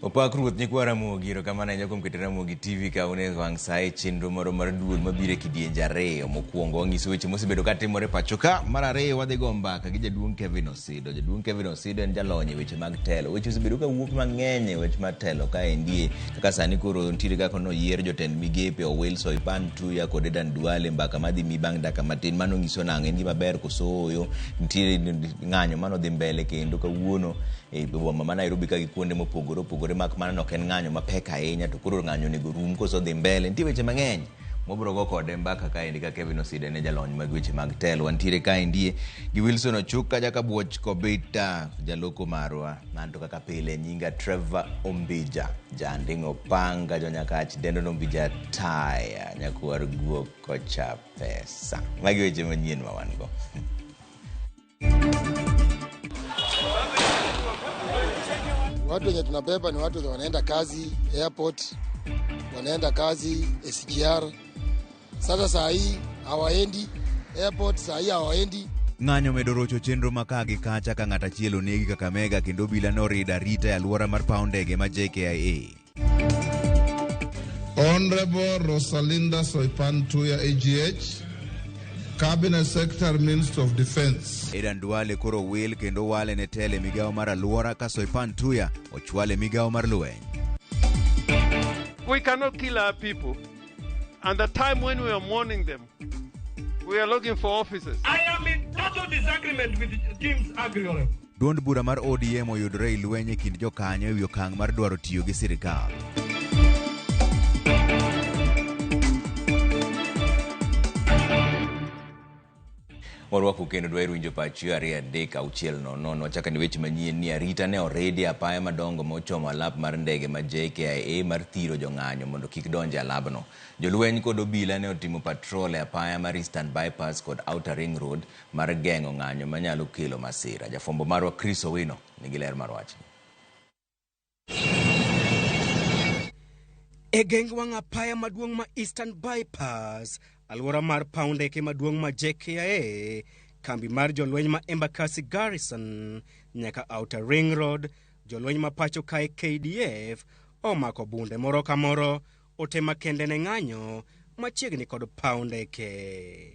Opak Ruoth nyikwa Ramogi, erokamano ahinya kuom keto Ramogi TV ka un e wang' sa e chenro moro mar duol mabiro e kidienje ariyo. Mokwongo wanyiso weche mosebedo ka timore pacho ka. Mar ariyo wadhi go mbaka gi jaduong' Kevin Osido. Jaduong' Kevin Osido en jalony e weche mag telo. Weche osebedo ka wuok mang'eny e wach mar telo kaendie. Kaka sani koro nitiere kaka noyier jotend migepe Owil Soipan Tuya kod Adan Duale mbaka madhi mi bang' dakika matin. Mano nyiso nang'o? En gima ber koso ooyo? Nitiere ng'anyo manodhi mbele kendo kawuono e boma ma Nairobi ka gi kuonde mopogore opogore mak mana nok en ng'anyo mapek ahinya to koro ng'anyo onego rum koso dhi mbele. Nitie weche mang'eny mwabiro go kode mbaka kaendi ka Kevin Oside ne jalony mag weche mag telo. Wantiere kaendi gi Wilson Ochuka Jakabuoch Kobita jaloko marwa. An to kaka pile nyinga Trevor Ombija janding'o panga jonyakach dendo Ombija taya nyakwar guok kocha pesa. Magi weche manyien ma wan go. Watu wenye tunabeba ni watu wenye wanaenda kazi airport, wanaenda kazi SGR. Sasa saa hii hawaendi airport, saa hii hawaendi. Ng'anyo medo rocho chenro ma ka gi kacha ka ng'at achiel onegi Kakamega kendo obila norido arita e alwora mar paw ndege ma JKIA. Honorable Rosalinda Soipan Tuya AGH, Cabinet Secretary, Minister of Defense. Adan Duale koro wil kendo wale ne telo e migawo mar alwora ka Soipan Tuya ochwale e migawo mar lweny. We cannot kill our people. And the time when we are mourning them, we are looking for officers. I am in total disagreement with Jim's agreement. Duond bura mar ODM oyudore e lweny e kind jokanyo e wi okang' mar dwaro tiyo gi sirikal. Warwaku kendo dwaher winjo pachu 2 3 6 0. Wachako ni weche manyien ni arita ne oridi e apaya madongo mochomo alap mar ndege ma JKIA mar thiro jong'anyo mondo kik donj e alabno. Jolweny kod obila ne otimo patrol e apaya mar Eastern Bypass kod Outer Ring Road mar geng'o ng'anyo manyalo kelo masira. Jafwambo marwa Chris Owino nigi ler mar wachni. E geng wang' apaya maduong' ma Eastern Bypass, alwora mar paw ndeke maduong' ma JKIA, kambi mar jolweny ma Embakasi Garrison nyaka Outer Ring Road, jolweny ma pacho kae KDF omako bunde moro ka moro ote makende ne ng'anyo machiegni kod paw ndeke.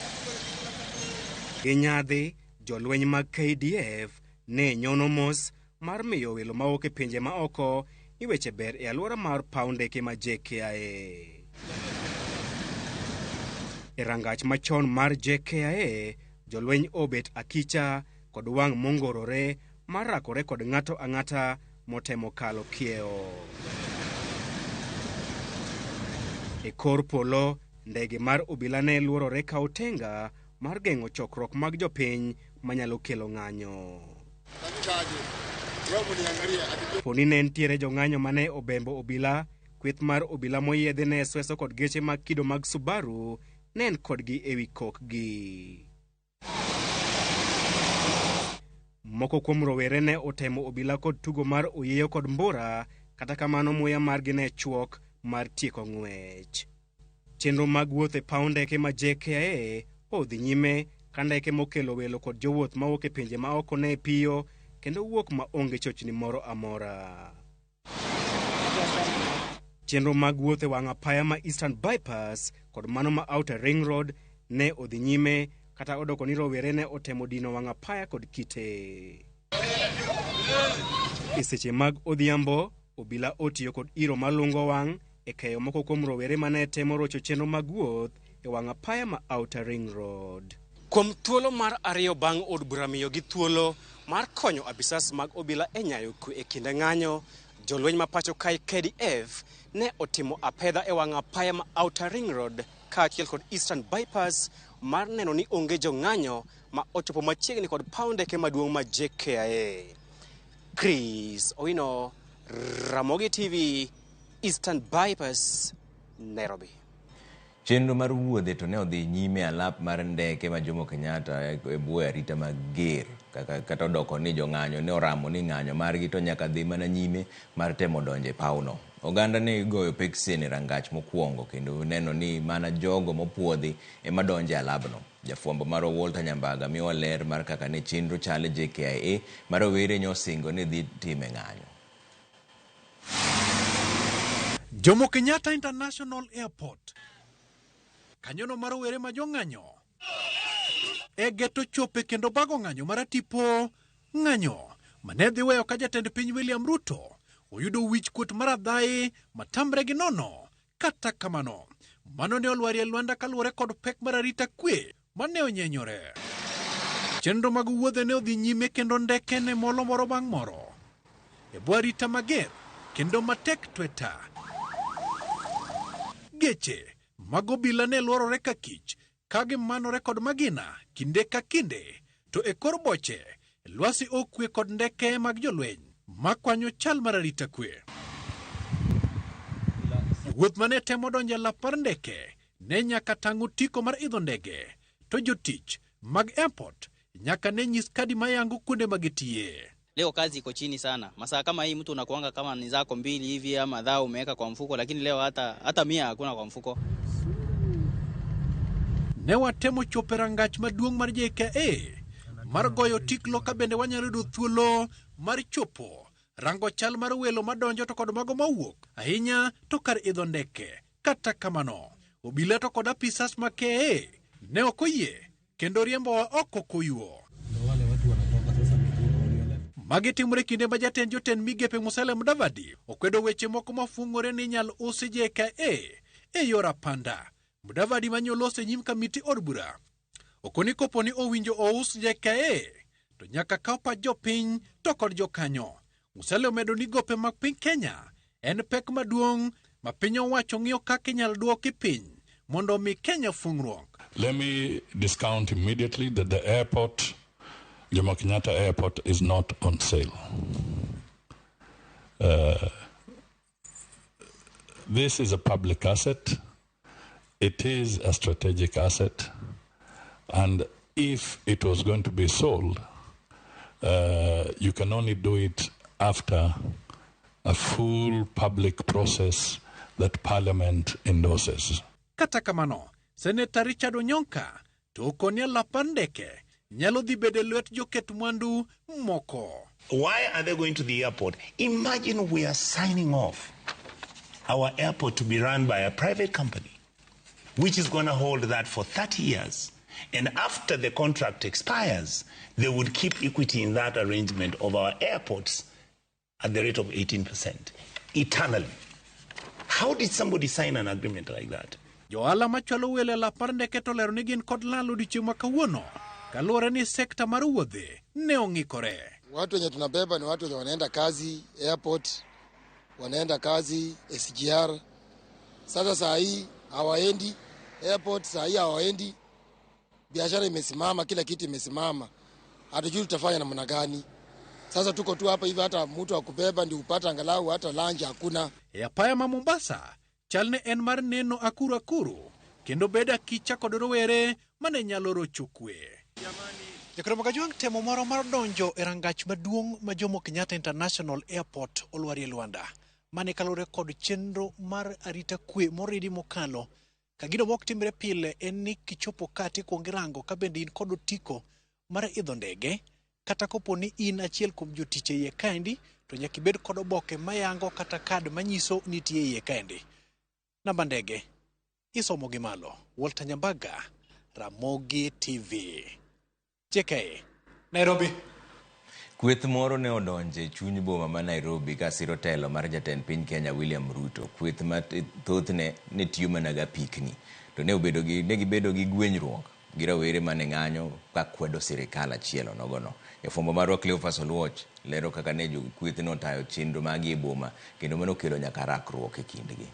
Gi nyadhi, jolweny mag KDF ne nyono mos mar miyo welo mawuok e pinje ma oko ni weche ber e alwora mar paw ndeke ma JKIA. E rangach machon mar JKIA, jolweny obet akicha kod wang' mongorore mar rakore kod ng'ato ang'ata motemo kalo kiewo. E kor polo, ndege mar obila ne luorore ka otenga mar geng'o chokruok mag jopiny manyalo kelo ng'anyo. Poni ne nitiere jong'anyo mane obembo obila, kweth mar obila moyiedhi ne sweso kod geche mag kido mag Subaru ne en kodgi ewi kokgi. Moko kuom rowere ne otemo obila kod tugo mar oyieyo kod mbura, kata kamano muya margi ne chuok mar tieko ng'wech. Chenro mag wuoth e paw ndeke ma JKIA odhi nyime ka ndeke mokelo welo kod jowuoth mawuok e pinje ma oko ne piyo kendo wuok ma onge chochni moro amora. Chenro mag wuoth e wang' apaya ma Eastern Bypass kod mano ma Outer Ring Road ne odhi nyime kata odoko ni rowere ne otemo dino wang' apaya kod kite. E seche mag odhiambo, obila otiyo kod iro malungo wang' e keyo moko kuom rowere mane temo rocho chenro mag wuoth e wang' apaya ma Outer Ring Road. Kuom thuolo mar ariyo bang' od bura miyogi thuolo mar konyo apisas mag obila e nyayo kwe e kinde ng'anyo, Jolweny ma pacho kae KDF ne otimo apedha e wang' apaya ma Outer Ring Road kaachiel kod Eastern Bypass mar neno ni onge jong'anyo ma ochopo machiegni kod paw ndeke maduong' ma JKIA. Chris Owino, Ramogi TV, Eastern Bypass, Nairobi. Chenro mar wuodhe to ne odhi nyime alap mar ndeke ma Jomo Kenyatta e bwo arita mager kaka kata odoko ni jong'anyo ne oramo ni ng'anyo margi to nyaka dhi mana nyime mar temo donjo e pawno. Oganda ne goyo peksen e rangach mokwongo kendo neno ni mana jogo mopuodhi ema donjo e alabno. Jafwambo marwa Walter Nyambaga miyowa ler mar kaka ne chenro chal e JKIA ma rowere nyosingo ni dhi time ng'anyo. Jomo Kenyatta International Airport. Kanyono mar rowere ma jong'anyo. E geto chope kendo bago ng'anyo mar tipo ng'anyo mane dhi weyo ka jatend piny William Ruto oyudo wich kuot mar adhayi matamre gi nono. Kata kamano, mano ne olwarie lwanda kaluwore kod pek mar arita kwe mane onyenyore. Chenro mag wuodhe ne odhi nyime kendo ndeke ne molo moro bang' moro. E bwo arita mager kendo matek tweta. Geche mag obila ne lworore ka kich ka gimanore kod magina kinde ka kinde to e kor boche lwasi okwe kod ndeke mag jolweny makwanyo chal mar arita kwe. Wuoth mane temo donjo e lap mar ndeke ne nyaka tang' otiko mar idho ndege to jotich mag airport nyaka ne nyis kadi mayango kuonde ma gitiye. Leo kazi iko chini sana. Masaa kama hii mtu unakuanga kama ni zako mbili hivi ama dhao umeweka kwa mfuko, lakini leo hata 100 hakuna kwa mfuko. Ne watemo chopo e rangach maduong' mar JKIA mar goyo tiklo ka bende wanyalo yudo thuolo mar chopo rango chal mar welo madonjo to kod mago mawuok ahinya to kar idho ndeke. Kata kamano, obila to kod apisas ma KAA ne ok oyie kendo riembowa oko koyuo. Magi timore kinde ma jatend jotend migepe Musalia Mudavadi okwedo weche moko mafung'ore ni inyal usi JKIA e yor apanda. Mudavadi manyoloso e nyim kamiti od bura okoni kopo ni owinjo ous JKIA to nyaka kaw pach jopiny to kod jokanyo. Musalia omedo ni gope mag piny Kenya en pek maduong' ma piny owacho ng'iyo kaka inyal duoki piny mondo omi Kenya fung'ruok. Let me discount immediately that the airport, Jomo Kenyatta Airport, is not on sale. This is a public asset. It is a strategic asset. And if it was going to be sold, you can only do it after a full public process that Parliament endorses. Kata kamano, Seneta Richard Onyonka to okoni alap mar ndeke nyalo dhi bedo e lwet joket mwandu moko. Why are they going to the airport? Imagine we are signing off our airport to be run by a private company, which is going to hold that for 30 years. And after the contract expires, they would keep equity in that arrangement of our airports at the rate of 18% eternally. How did somebody sign an agreement like that? Johala machwalo welo e lap mar ndeke to lero ni gin kod lal odiochieng' ma kawuono kaluwore ni sekta mar wuodhe ne ong'ikore. Watu wenye tunabeba ni watu wenye wanaenda kazi airport, wanaenda kazi SGR. Sasa saa hii hawaendi airport, saa hii hawaendi, biashara imesimama, kila kitu imesimama, hatujui tutafanya namna gani. Sasa tuko tu hapa hivi, hata mtu akubeba ndio upata angalau hata lunch hakuna. E apaya ma Mombasa, chal ne en mar neno akuru akuru kendo bedo akicha kod rowere mane nyalo rocho kwe. Jakromo Kajwang' temo moro mar donjo e rangach maduong' ma Jomo Kenyatta International Airport olwarie lwanda. Mane kaluwore kod chenro mar arita kwe moridi mokalo. Ka gino mok timre pile en ni kichopo ka tikuongo irango ka bende in kod otiko mar idho ndege kata kopo ni in achiel kuom jotich e iye kaendi to nyaka ibed kod oboke mayango kata kad manyiso ni nitie iye kaendi. Namba ndege isomo gi malo. Walter Nyambaga, Ramogi TV. JKIA, Nairobi. Kweth moro ne odonjo e chuny boma ma Nairobi ka siro telo mar jatend piny Kenya William Ruto. Kweth ma thothne ne tiyo mana gi apikni. To ne obedo gi ne gibedo gi gwenyruok gi rawere mane ng'anyo ka kwedo sirikal achiel onogono. Jafwambo marwa Cleophas Oluoch lero kaka ne jokweth notayo chenro maggi e boma kendo mano kelo nyaka rakruok e kindgi.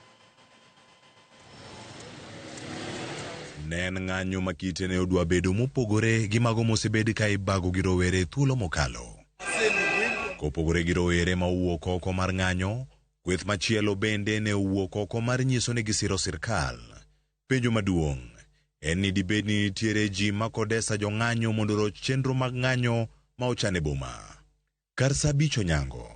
Ne en ng'anyo ma kite ne odwa bedo mopogore gi mago mosebed ka ibago gi rowere thuolo mokalo. Kopogore gi rowere ma owuok oko mar ng'anyo, kweth machielo bende ne owuok oko mar nyiso ni gisiro sirkal. Penjo maduong' en ni dibed ni nitiere ji ma kodesa jong'anyo mondo oroch chenro mag ng'anyo ma ochan e boma. Kar saa 5 onyango,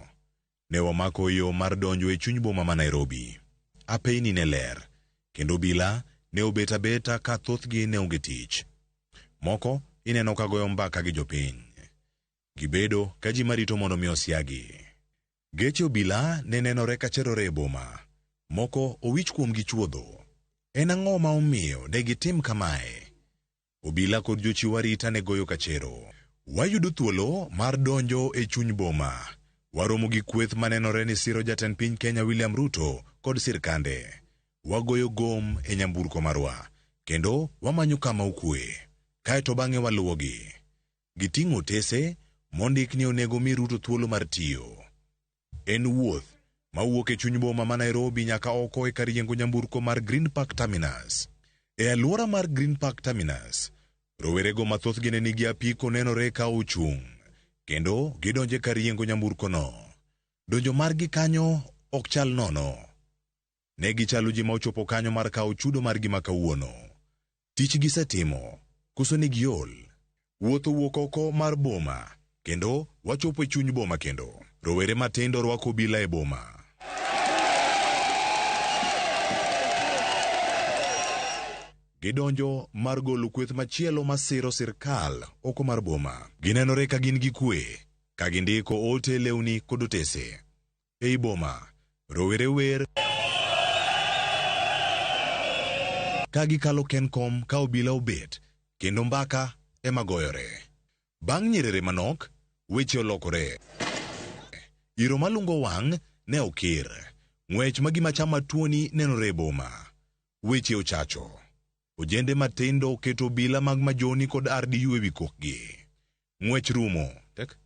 ne wamako yo mar donjo e chuny boma ma Nairobi. Apeyni ne ler, kendo obila ne obet abeta ka thothgi ne onge tich. Moko ineno ka goyo mbaka gi jopiny. Gibedo ka ji marito mondo mi osiagi. Geche obila ne nenore ka cherore e boma. Moko owich kuomgi chuodho. En ang'o ma omiyo ne gitim kamae? Obila kod jochiw arita ne goyo kachero. Wayudo thuolo mar donjo e chuny boma. Waromo gi kweth manenore ni siro jatend piny Kenya William Ruto kod sirkande. Wagoyo gom e nyamburko marwa kendo wamanyo kama okwe. Kaeto bang'e waluwogi. Giting'o otese mondik ni onego mi Ruto thuolo mar tiyo. En wuoth mawuok e chuny boma ma Nairobi nyaka oko e kar yiengo nyamburko mar Green Park Terminus. E alwora mar Green Park Terminus, rowerego ma thothgi ne nigi apiko nenore ka ochung', kendo gidonjo e kar yiengo nyamburkono. Donjo margi kanyo ok chal nono. Ne gichalo ji ma ochopo kanyo mar kawo chudo margi ma kawuono. Tich gisetimo, koso ne giol. Wuoth owuok oko mar boma, kendo wachopo e chuny boma kendo. Rowere matindo rwako obila e boma. Gidonjo mar golo kweth machielo masiro sirkal oko mar boma. Ginenore ka gin gi kwe, ka gindiko ote lewni kod otese. Ei boma, rowere wer ka gikalo Kencom ka obila obet, kendo mbaka ema goyore. Bang' nyerere manok, weche olokore. Iro malungo wang' ne okir. Ng'wech ma gima chama tuoni nenore e boma. Weche ochacho. Ojende matindo oketo obila mag Majoni kod RDU ewi kokgi. Ng'wech rumo. Tek.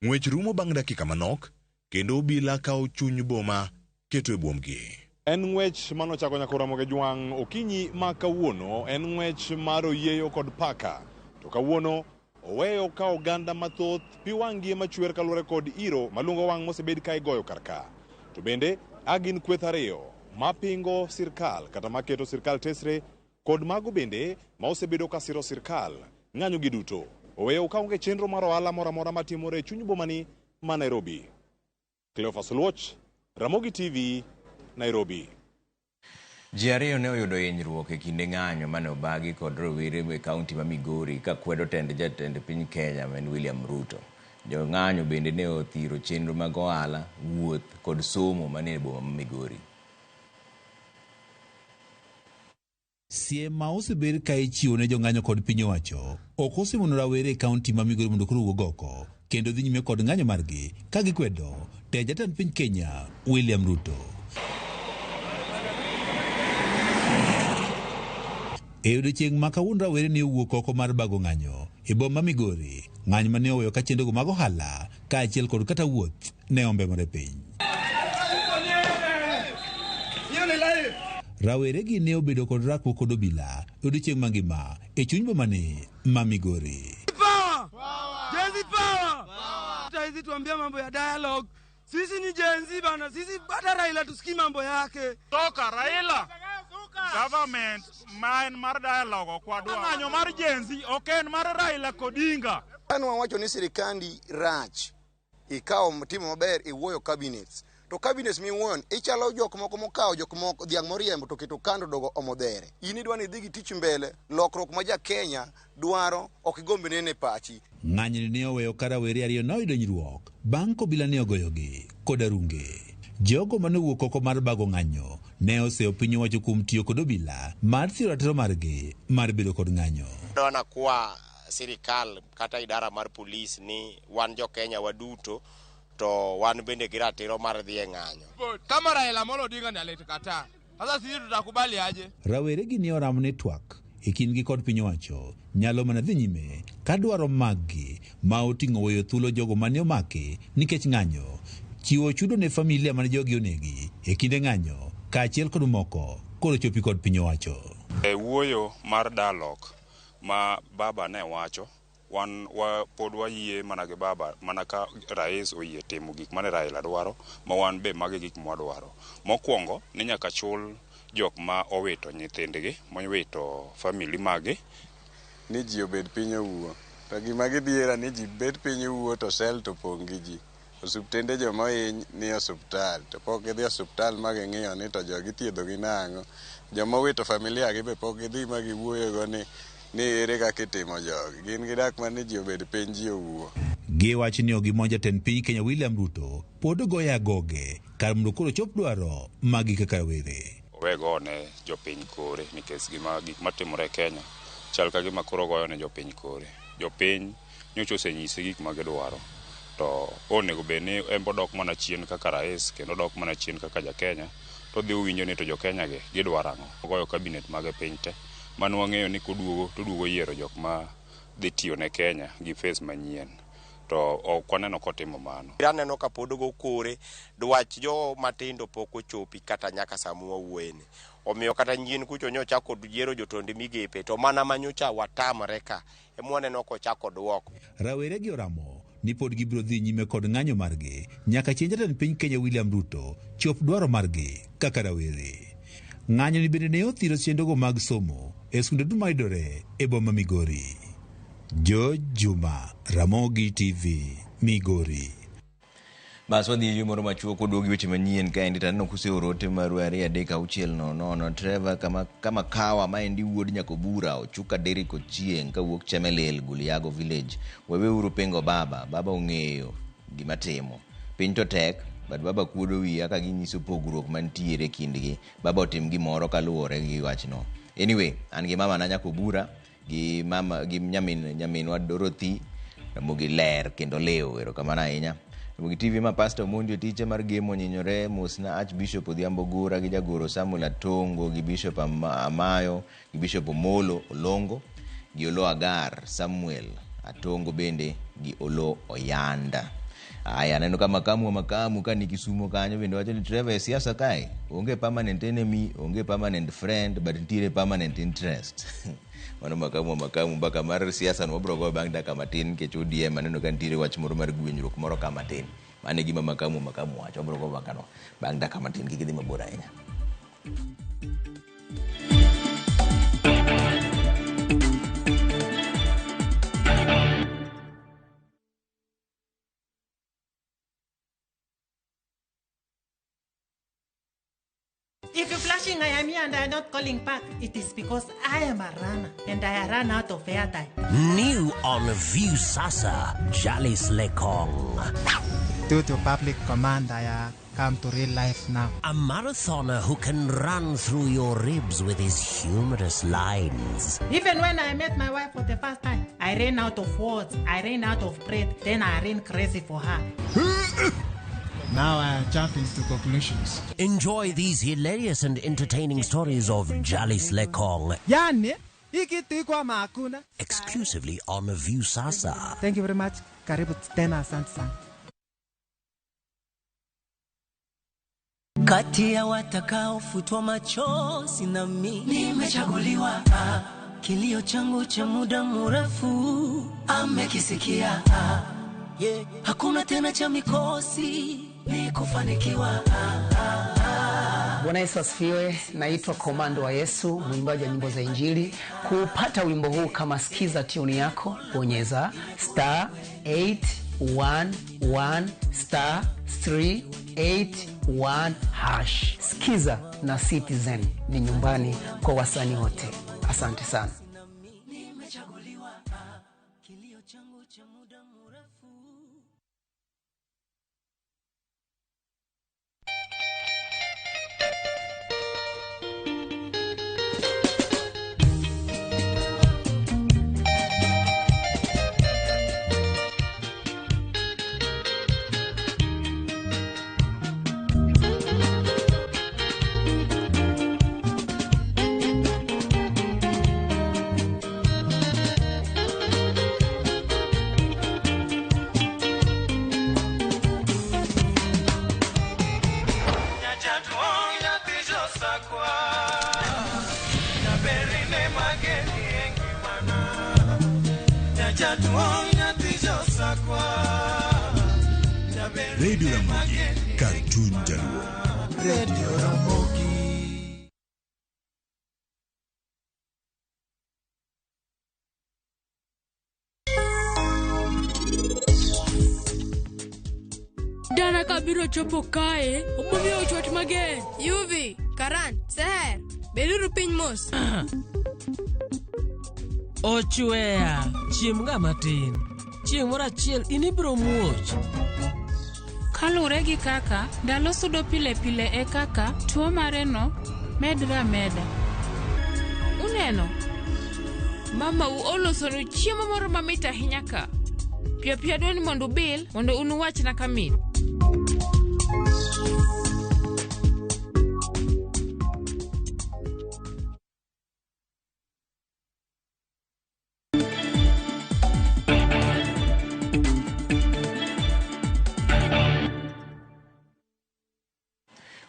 Ng'wech rumo bang' dakika manok, kendo obila kawo chuny boma keto e buomgi. En ng'wech manochako nyaka Ramogi Jwang' okinyi ma kawuono, en ng'wech mar oyieyo kod paka. To kawuono oweyo ka oganda mathoth pi wang'gi ema chwer kaluwore kod iro malungo wang' mosebed ka igoyo kar ka. To bende a gin kweth ariyo mapingo sirkal kata maketo sirkal tesre kod mago bende ma osebedo ka siro sirkal. Ng'anyo gi duto oweyo ka onge chenro mar ohala moro amora matimore e chuny bomani ma Nairobi. Cleophas Oluoch, Ramogi TV, Nairobi. Ji ariyo ne oyudo hinyruok e kinde ng'anyo mane obagi kod rowere e kaunti ma Migori ka kwedo tend jatend piny Kenya ma en William Ruto. Jong'anyo bende ne othiro chenro mag ohala, wuoth kod somo manie boma ma Migori. Siem ma osebed ka ichiwo ne jong'anyo kod piny owacho ok osemono rawere e kaunti ma Migori mondo koro wuog oko kendo dhi nyime kod ng'anyo margi ka gikwedo tend jatend piny Kenya William Ruto. E odiechieng' ma kawuono rawere ne owuok oko mar bago ng'anyo e boma ma Migori, ng'anyo mane oweyo ka chenrogo mag ohala kaachiel kod kata wuoth ne ombemore piny. Rawere gi ne obedo kod rakruok kod obila e odiechieng' mangima e chuny bomani ma Migori. Power! Gen Z power! Hata tuambia mambo ya dialogue. Sisi ni Gen Z bana, sisi hata Raila tusikii mambo yake. Toka Raila. Government ma en mar dialogue ok wadwar. Ng'anyo mar Gen Z ok en mar Raila Odinga. An wawacho ni sirikandi rach, ikawo timo maber iwuoyo cabinets. To cabinets miwuoyo ichalo jok moko mokawo jok moko dhiang' moriembo to keto kando dogo omodhere. In idwa ni idhi gi tich mbele, lokruok ma ja Kenya dwaro ok igomb nene pachi. Ng'anyoni ne oweyo ka rawere ariyo noyudo hinyruok bang' kobila ne ogoyogi kod arunge. Jogo mane owuok oko mar bago ng'anyo ne oseyo piny owacho kuom tiyo kod obila mar siro ratiro margi mar bedo kod ng'anyo. Dwana kwa sirikal kata idara mar polis ni wan jo Kenya waduto to wan bende gi ratiro mar dhi e ng'anyo. Kama Raila Amolo Odinga ni alitukataa. Sasa sisi tutakubali aje? Rawere gi ne oramo ne twak e kindgi kod piny owacho nyalo mana dhi nyime ka dwaro maggi ma oting'o weyo thuolo jogo mane omaki nikech ng'anyo, chiwo chudo ne familia mane jogi onegi e kinde ng'anyo kaachiel kod moko koro chopi kod piny owacho. E wuoyo mar dialogue ma baba ne wacho, wan wa, pod wayie mana gi baba mana ka rais oyie timo gik mane Raila dwaro ma wan be magi gik mwadwaro. Mokwongo ni nyaka chul jok ma owito nyithindgi, mowito family magi. Ni ji obed piny owuo. To gima gidhiera ni ji bet piny owuo to sel to pong' gi ji. Osuptende joma ohiny ni osuptal to pok gidhi osuptal ma ging'iyo ni to jogi ithiedho gi nang'o. Joma owito familia gi be pok gidhi ma giwuoyo go ni ni ere kaka itimo jogi. Gin gidak mana ni ji obed piny ji owuo. Giwacho ni ok gimon jatend piny Kenya William Ruto pod goyo agoge kar mondo koro chop dwaro magi kaka rawere. Owe gone jopiny kore nikech gima gik matimore e Kenya chal ka gima koro goyo ne jopiny kore. Jopiny nyocha osenyise gik ma gidwaro to onego bed ni en bo odok mana chien kaka rais kendo odok mana chien kaka ja Kenya to odhi owinjo ni to jo Kenya gi gidwaro ang'o. Ogoyo cabinet mage piny te mano wang'eyo ni koduogo to oduogo yiero jok ma dhi tiyo ne Kenya gi face manyien to ok waneno kotimo mano. Aneno ka pod ogo kore, dwach jo matindo pok ochopi kata nyaka sama wawuoyeni. Omiyo kata nyien kucho nyochako yiero jotend migepe to mana manyocha watamre ka ema waneno kochako duoko. Rawere gi oramo ni pod gibiro dhi nyime kod ng'anyo margi nyaka chieng' jatend piny Kenya William Ruto chop dwaro margi kaka rawere. Ng'anyo ni bende ne othiro chenrogo mag somo e skunde duto mayudore e boma Migori. George Juma, Ramogi TV, Migori. Bas wadhi e yo moro machuok waduogo gi weche manyien kaendi to aneno kuseoro ote maru 2 3 6 0 0 Trevor kama, kama kawa maendi wuod Nyakobura Ochuka Derrick Ochieng kawuok Chemelil Guliago Village. Weweuru pingo baba, baba ong'eyo gima timo. Piny to tek, but baba kuodo wiya ka ginyiso pogruok mantiere kindgi. Baba otim gimoro kaluwore gi wachno. Anyway, an gi mama na Nyakobura gi mama gi nyamin nyaminwa Dorothy Ramogi ler kendo liw, erokamano ahinya. Ramogi TV ma Pastor Omondi Otiche mar Gemo Nyinyore, mosna Archbishop Odhiambo Gura gi jagoro Samuel Atongo gi Bishop Amayo gi Bishop Omolo Olongo gi Olo Agar Samuel Atongo bende gi Olo Oyanda. Aya, aneno ka makamu wa makamu ka ni Kisumo kanyo bende wacho ni Trevor e siasa kae onge permanent enemy, onge permanent friend, but nitiere permanent interest. Mano makamu wa makamu mbaka mar siasa no wabro goyo bang' dakika matin nikech ODM aneno ka nitiere wach moro mar gwenyruok moro ka matin. Mano e gima makamu wa makamu wacho. Wabro goyo mbakano bang' dakika matin kik idhi mabor ahinya. If you're flashing, I am here and I am not calling back. It is because I am a runner and I run out of airtime. New on Viusasa, Jalis Lekong. Due to public command, I come to real life now. A marathoner who can run through your ribs with his humorous lines. Even when I met my wife for the first time, I ran out of words, I ran out of breath, then I ran crazy for her. Now I jump into conclusions. Enjoy these hilarious and entertaining stories of Jalis Lekong. Yani, hii kitu iko ama hakuna? Exclusively on Viusasa. Thank you very much. Karibu tena, asante sana. Kati ya watakaofutwa machozi na mimi nimechaguliwa. Kilio changu cha muda mrefu amekisikia. Yeah. Hakuna tena cha mikosi ni kufanikiwa. Bwana Yesu asifiwe. Naitwa Komando wa Yesu, mwimbaji wa nyimbo za Injili. Kupata wimbo huu kama sikiza tune yako, bonyeza star 811 star 381 hash. Sikiza na Citizen ni nyumbani kwa wasanii wote. Asante sana. Radio Ramogi, kar chuny Jaluo. Radio Ramogi. Dana ka biro chopo kae, obomiyo chwat mager. Yuvi, Karan, Seher, beduru piny mos. Ochweya, chiem ga matin. Chieng' moro achiel in ibiro muoch. Kaluwore gi kaka ndalo sudo pile pile e kaka tuo mareno medre ameda. Uneno? Mamau olosonu chiemo moro mamit ahinya ka. Piyo piyo adwa ni mondo ubil mondo unuwachna kamit.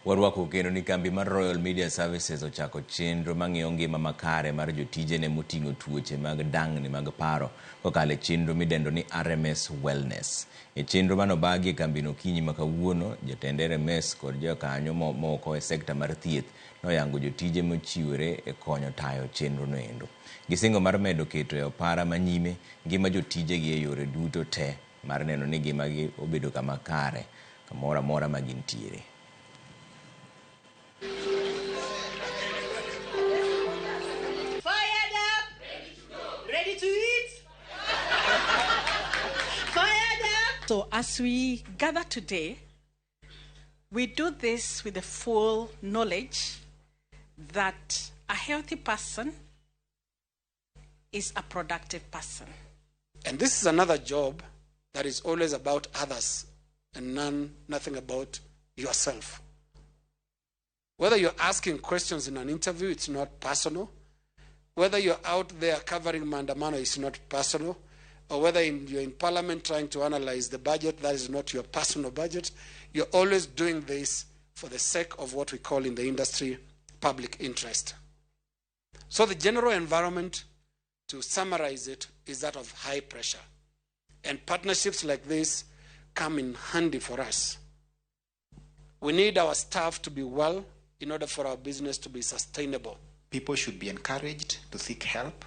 Warwako kendo ni kambi mar Royal Media Services ochako chenro mang'iyo ngima makare mar jotijene moting'o tuoche mag dang'ni mag paro kokalo e chenro midendo ni RMS Wellness. E chenro manobagi e kambino okinyi ma kawuono, jatend RMS kod jokanyo moko e sekta mar thieth noyango jotije mochiwore e konyo tayo chenro noendo. Gisingo mar medo keto e opara manyime ngima jotijegi e yore duto te mar neno ni ngimagi obedo kama kare kamoro amora ma gintiere. Fired up! Ready to eat? Fired up! So as we gather today, we do this with the full knowledge that a healthy person is a productive person. And this is another job that is always about others and nothing about yourself. Whether you're asking questions in an interview, it's not personal. Whether you're out there covering Maandamano, it's not personal. Or whether you're in parliament trying to analyze the budget, that is not your personal budget. You're always doing this for the sake of what we call in the industry public interest. So the general environment, to summarize it, is that of high pressure. And partnerships like this come in handy for us. We need our staff to be well in order for our business to be sustainable. People should be encouraged to seek help.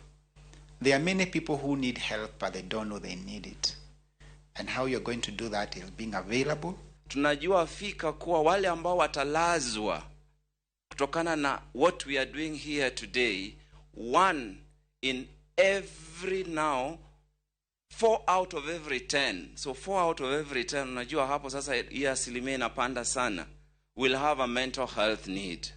There are many people who need help, but they don't know they need it. And how you're going to do that is being available. Tunajua fika kuwa wale ambao watalazwa kutokana na what we are doing here today, 1 in every now 4 out of every 10. So 4 out of every 10, unajua hapo sasa hii asilimia inapanda sana, will have a mental health need.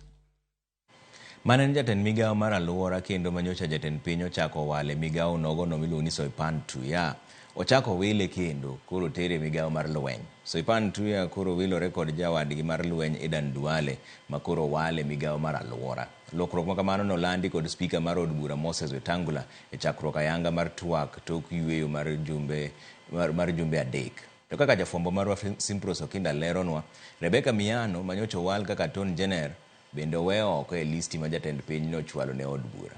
Mane en jatend migawo mar alwora kendo manyocha jatend piny ochako wale migawo nogono miluongo ni Soipan Tuya. Ochako wile kendo koro tere migawo mar lweny. Soipan Tuya koro wilore kod jawadgi mar lweny Aden Duale ma koro wale migawo mar alwora. Lokruok ma kamano nolandi kod spika mar od bura Moses Wetangula e chakruok ayanga mar twak tok yweyo mar jumbe mar jumbe 3. To kaka jafwambo marwa Simpros Okinda leronwa, Rebecca Miano manyocha owal kaka Attorney General bende oweyo oko e listi ma jatend piny nochwalo ne od bura.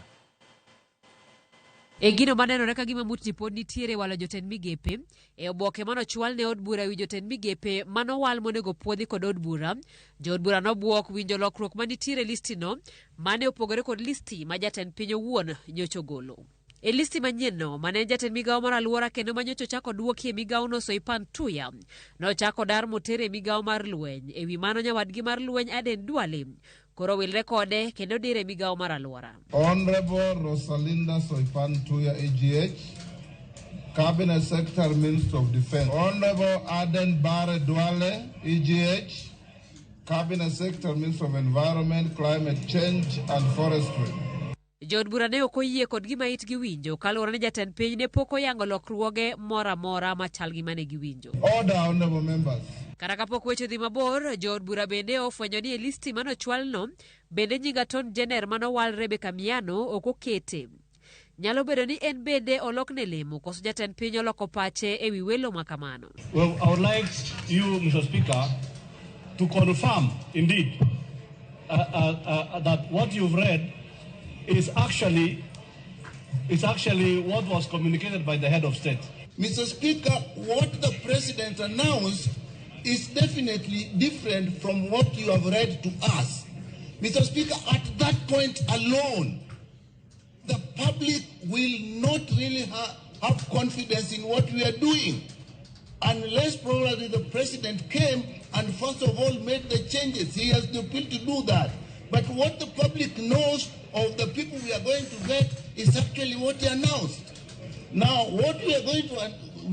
E gino manenore ka gima mutni pod nitiere walo jotend migepe e oboke manochwal ne od bura ewi jotend migepe manowal monego puodhi kod od bura. Jood bura nobuok winjo lokruok manitiere e listino mane opogore kod listi ma jatend piny owuon nyocha ogolo. E listi manyienno mane jatend migawo mar alwora kendo manyocha ochako duoki e migawono Soipan Tuya nochako dar motere e migawo mar lweny. Ewi mano nyawadgi mar lweny Aden Duale koro wilre kode kendo dire migawo mar alwora. Honorable Rosalinda Soipan Tuya AGH, Cabinet Secretary, Minister of Defense. Honorable Aden Bare Duale EGH, Cabinet Secretary, Minister of Environment, Climate Change and Forestry. Jood bura ne ok oyie kod gima itgi winjo kaluwore ni jatend piny ne pok oyango lokruoge moro amora machal gi mane giwinjo. Order, honorable members. Kata kapok weche odhi mabor, jood bura bende ofwenyo ni e listi manochwalno bende nying Attorney General manowal Rebecca Miano ok okete. Nyalo bedo ni en bende olokne lemo koso jatend piny oloko pache ewi welo ma kamano. Well, I would like you, Mr. Speaker, to confirm indeed that what you've read is actually is actually what was communicated by the head of state. Mr. Speaker, what the president announced is definitely different from what you have read to us. Mr. Speaker, at that point alone, the public will not really have confidence in what we are doing, unless probably the president came and first of all made the changes. He has the appeal to do that. But what the public knows of the people we are going to vet is actually what he announced. Now, what we are going to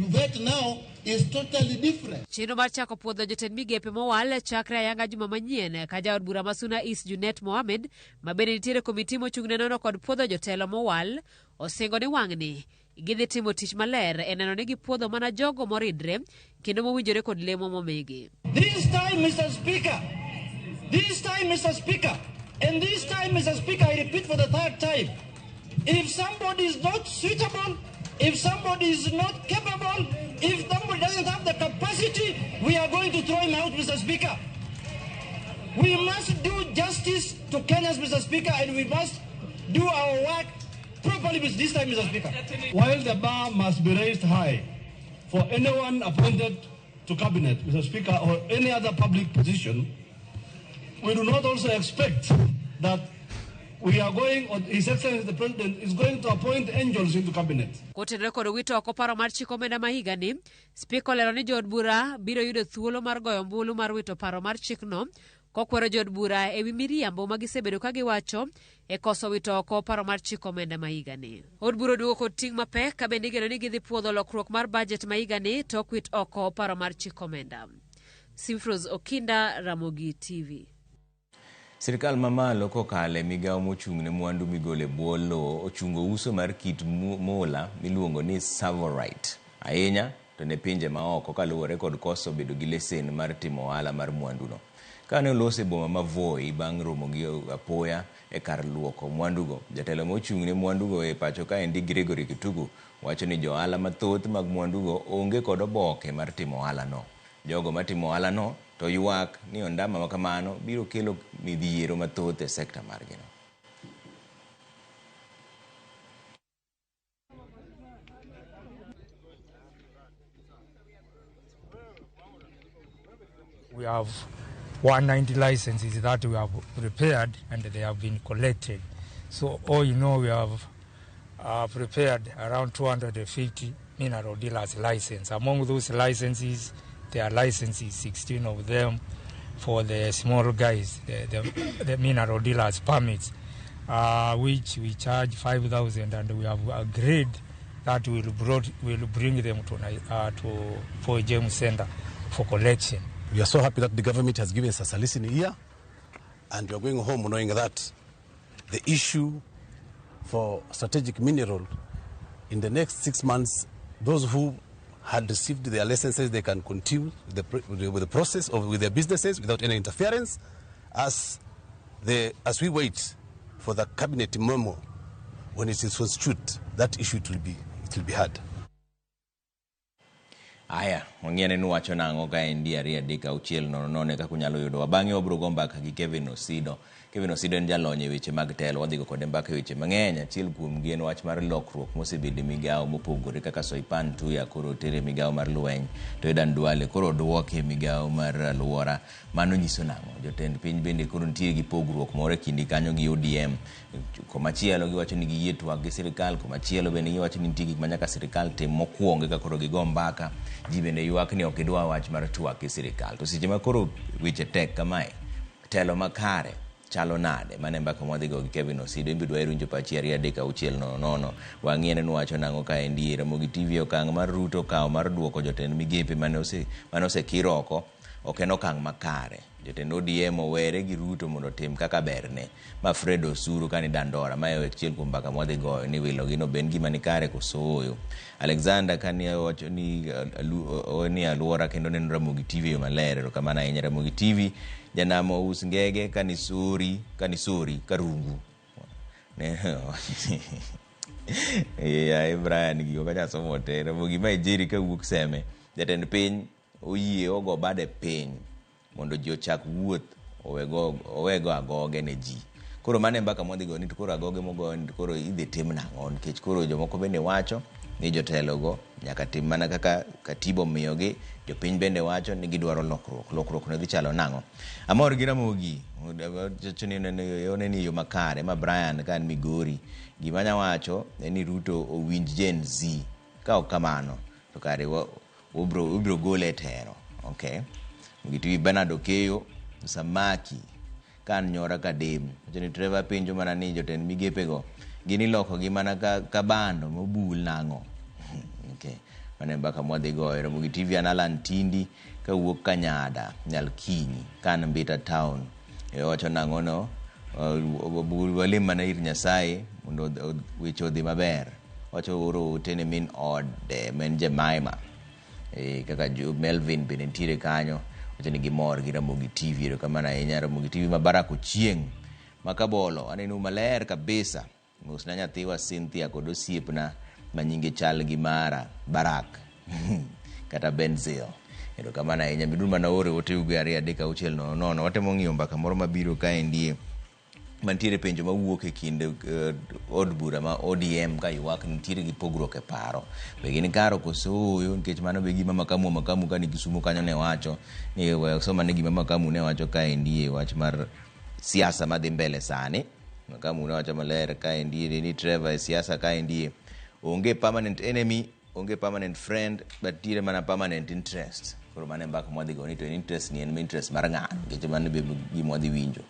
vet now is totally different. Chenro mar chako puodho jotend migepe mowal chakre ayanga juma manyien ka jaod bura ma Suna East Junet Mohamed ma bende nitiere komiti mochung' ne nono kod puodho jotelo mowal osingo ni wang'ni gidhi timo tich maler e neno ni gipuodho mana jogo moridre kendo mowinjore kod lemo momigi. This time, Mr. Speaker, this time, Mr. Speaker, and this time, Mr. Speaker, I repeat for the third time, if somebody is not suitable, if somebody is not capable, if somebody doesn't have the capacity, we are going to throw him out, Mr. Speaker. We must do justice to Kenyans, Mr. Speaker, and we must do our work properly this time, Mr. Speaker. While the bar must be raised high for anyone appointed to cabinet, Mr. Speaker, or any other public position, we do not also expect that we are going, or His Excellency the President is going to appoint angels into cabinet. Kotenore kod wito oko paro mar chik omenda ma higani, Spika olero ni jood bura biro yudo thuolo mar goyo ombulu mar wito paro mar chikno kokwero jood bura ewi miriambo ma gisebedo ka giwacho e koso wito oko paro mar chik omenda ma higani. Od bura oduogo kod ting' mapek ka bende igeno ni gidhi puodho lokruok mar bajet ma higani tok wit oko paro mar chik omenda. Simfros Okinda, Ramogi TV. Sirkal mamalo kokalo e migawo mochung' ne mwandu migolo e bwo lowo ochungo uso mar kit mula miluongo ni Savorite ahinya to ne pinje maoko kaluwore kod koso bedo gi lesen mar timo ohala mar mwanduno. Kane oloso e boma ma Voi bang' romo gi apoya e kar luoko mwandugo, jatelo mochung' ne mwandugo e pacho kaendi Gregory Kitugu wacho ni johala mathoth mag mwandugo onge kod oboke mar timo ohalano. Jogo matimo ohalano to ywak ni ondama ma kamano biro kelo midhiero mathoth e sekta margino. We have 190 licenses that we have prepared and they have been collected. So all in all, we have prepared around 250 mineral dealers license. Among those licenses, there are licenses, 16 of them for the small guys, the mineral dealers permits, which we charge 5,000, and we have agreed that we'll bring them to Fort James Center for collection. We are so happy that the government has given us a listening ear, and we are going home knowing that the issue for strategic mineral in the next 6 months, those who had received their licenses, they can continue with the process of with their businesses without any interference, as we wait for the cabinet memo. When it is constituted, that issue it will be heard. Aya, wang'iyane ni wacho nang'o ka en di 2 3 6 0 0 kaka unyalo yudo. Bang'e wabiro go mbaka gi Kevin Osido. Kevin Osido en jalony e weche mag telo, wadhi go kode mbaka e weche mang'eny. Achiel kuomgi en wach mar lokruok mosebedo e migawo mopogore kaka Soipan Tuya koro otere e migawo mar lweny, to Adan Duale koro oduoke e migawo mar alwora. Mano nyiso nang'o? Jotend piny bende koro nitie gi pogruok moro e kindgi kanyo gi ODM. Komachielo giwacho ni giyie twak gi sirikal, komachielo bende giwacho ni nitie gik ma nyaka sirikal tim mokwongo eka koro gigo mbaka. Ji bende ywak ni ok gidwa wach mar twak gi sirikal. To seche ma koro weche tek kamae, telo makare chalo nade? Mano e mbaka mwadhi go gi Kevin Osido. In be dwa winjo pachi 2 3 6 0 0. Wang'iyane ni wacho nang'o ka endi Ramogi TV. Okang' mar Ruto okawo mar duoko jotend migepe mane osekir oko ok en okang' makare. Jotend ODM owere gi Ruto mondo otim kaka berne. Ma Fred Osuru kani Dandora, ma e achiel kuom mbaka mwadhi goyo ni wilo gino ben gima ni kare koso ooyo. Alexander kani owacho ni alwora kendo neno Ramogi TV yo maler. Erokamano ahinya Ramogi TV. Janamo us ngege kanisori karungu. Brian gigo kacha somo te. Ramogi ma Ijeri kawuok Seme. Jatend piny oyie ogo bade piny mondo ji ochak wuoth owego agoge ne ji. Koro mano e mbaka mwadhi go ni to koro agoge mogoyo ni to koro idhi tim nang'o nikech koro jomoko bende wacho ni jotelogo nyaka tim mana kaka katiba omiyogi. Jopiny bende wacho ni gidwaro lokruok. Lokruok no dhi chalo nang'o? Amor gi Ramogi. Wacho ni oneno e yo makare ma Brian ka an Migori. Gima anya wacho en ni Ruto owinj Gen Z. Ka ok kamano to kare ibiro gole e tero. Okay. Gitwi Bernard Okeyo, Samaki ka an Nyora Kadem. Wacho ni Trevor penjo mana ni jotend migepego gin ilokogi mana ka bando mobul nang'o? Okay. Mano e mbaka mwadhi goyo. Ramogi TV an Alan Tindi kawuok Kanyada, Nyalkinyi, ka an Mbita Town. Wacho nang'o no? Walem mana ir Nyasaye mondo weche odhi maber. Wacho oro ote ne min ode ma en Jemima. Kaka Melvin bende nitiere kanyo. Wacho ni gimor gi Ramogi TV. Erokamano ahinya Ramogi TV ma Barack Ochieng' ma Kabolo. Aneno maler kabisa. Mosna nyathiwa Cynthia kod osiepna ma nyinge chal gi mara Barak kata Benzil. Erokamano ahinya. Beduru mana ore ote uge 2 3 6 0 0. Watemo ng'iyo mbaka moro mabiro kaendie mantiere penjo mawuok e kind od bura ma ODM ka ywak nitiere gi pogruok e paro. Be gin karo koso ooyo nikech mano be gima Makamu kani Kisumu kanyo ne wacho ni we soma ne gima Makamu ne wacho kaendie wach mar siasa madhi mbele sani. Makamu ne wacho maler kaendie ni Trevor e siasa kaendie onge permanent enemy, onge permanent friend, but nitiere mana permanent interest. Koro mano e mbaka mwadhi go ni to interest ni en interest mar ng'ano nikech mano be gima wadhi winjo.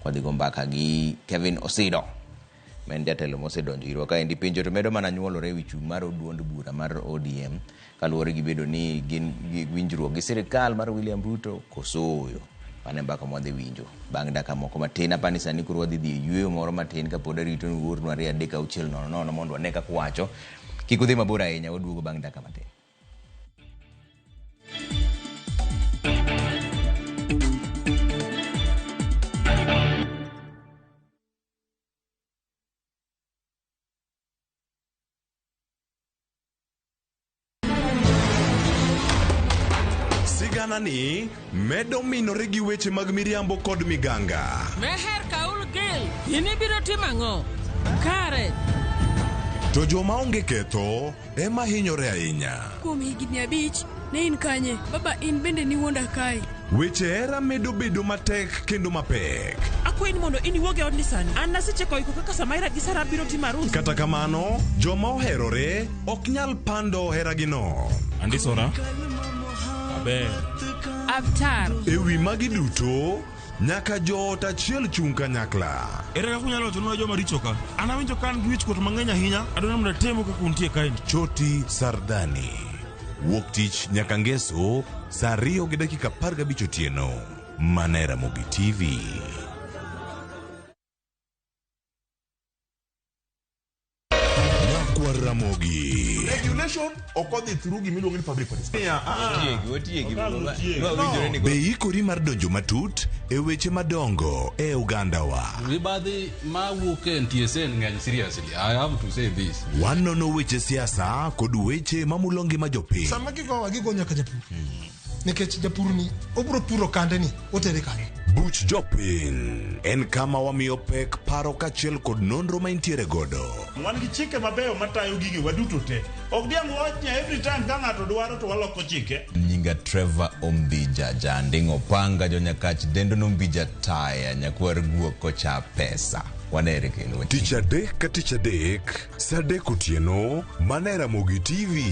Kwadhi go mbaka gi Kevin Osido ma en jatelo mosedonjo irwa kaendi. Penjo to medo mana nyuolore ewi chung' mar duond bura mar ODM kaluwore gi bedo ni gin gi winjruok gi sirikal mar William Ruto koso ooyo. Mano e mbaka mwadhi winjo bang' dakika moko matin. Apani sani koro wadhi dhi e yueyo moro matin kapod arito ni uornwa 2 3 6 0 0 mondo wane kaka uwacho. Kik udhi mabor ahinya, waduogo bang' dakika matin. Sigana ni medo minore gi weche mag miriambo kod miganga. Meher Kaul Gil, in ibiro timo ang'o? Kare. To joma onge ketho ema hinyore ahinya. Kuom higni 5, ne in kanye? Baba in bende niwuonda kae. Weche hera medo bedo matek kendo mapek. Akwayi ni mondo in iwuog e odni sani. An nasechako iko kaka Samaira gi Sara biro timo arus. Kata kamano, joma oherore ok nyal pando heragino. Andisora. Aber. Avtar. E wi magi duto, nyaka joot achiel chung' kanyakla. Ere kaka unyalo wachonwa joma richo ka? An awinjo ka an gi wichkuot mang'eny ahinya. Adwaro mondo atemu kaka untie kaeni. Choti Sardani. Wuok tich nyaka ngeso saa 2:15 otieno. Mana e Ramogi TV. Nyakwar Ramogi. Regulation ok odhi through gima iluongo ni public participation. Otiegi, otiegi. No. Be ikori mar donjo matut e weche madongo e ogandawa? Mibadhi mawuok e NTSA ng'eny seriously. I have to say this. Wanono weche siasa kod weche mamulo ngima jopiny. Sama gigowa gigo nyaka japur. Nikech japur ni obro puro kande ni otere kanye. Buch Jopiny en kama wamiyo pek paro kaachiel kod nonro ma intiere godo. Wan gi chike mabeyo matayo gige waduto te. Ok diang' wawach ni every time ka ng'ato dwaro to waloko chike. Nyinga Trevor Ombija Janding Opanga Jonyakach Dendo Nombija Taya Nyakwar Guok Kocha Pesa. Wanere kendo. Tich adek ka tich adek, saa 3 otieno, mana e Ramogi TV.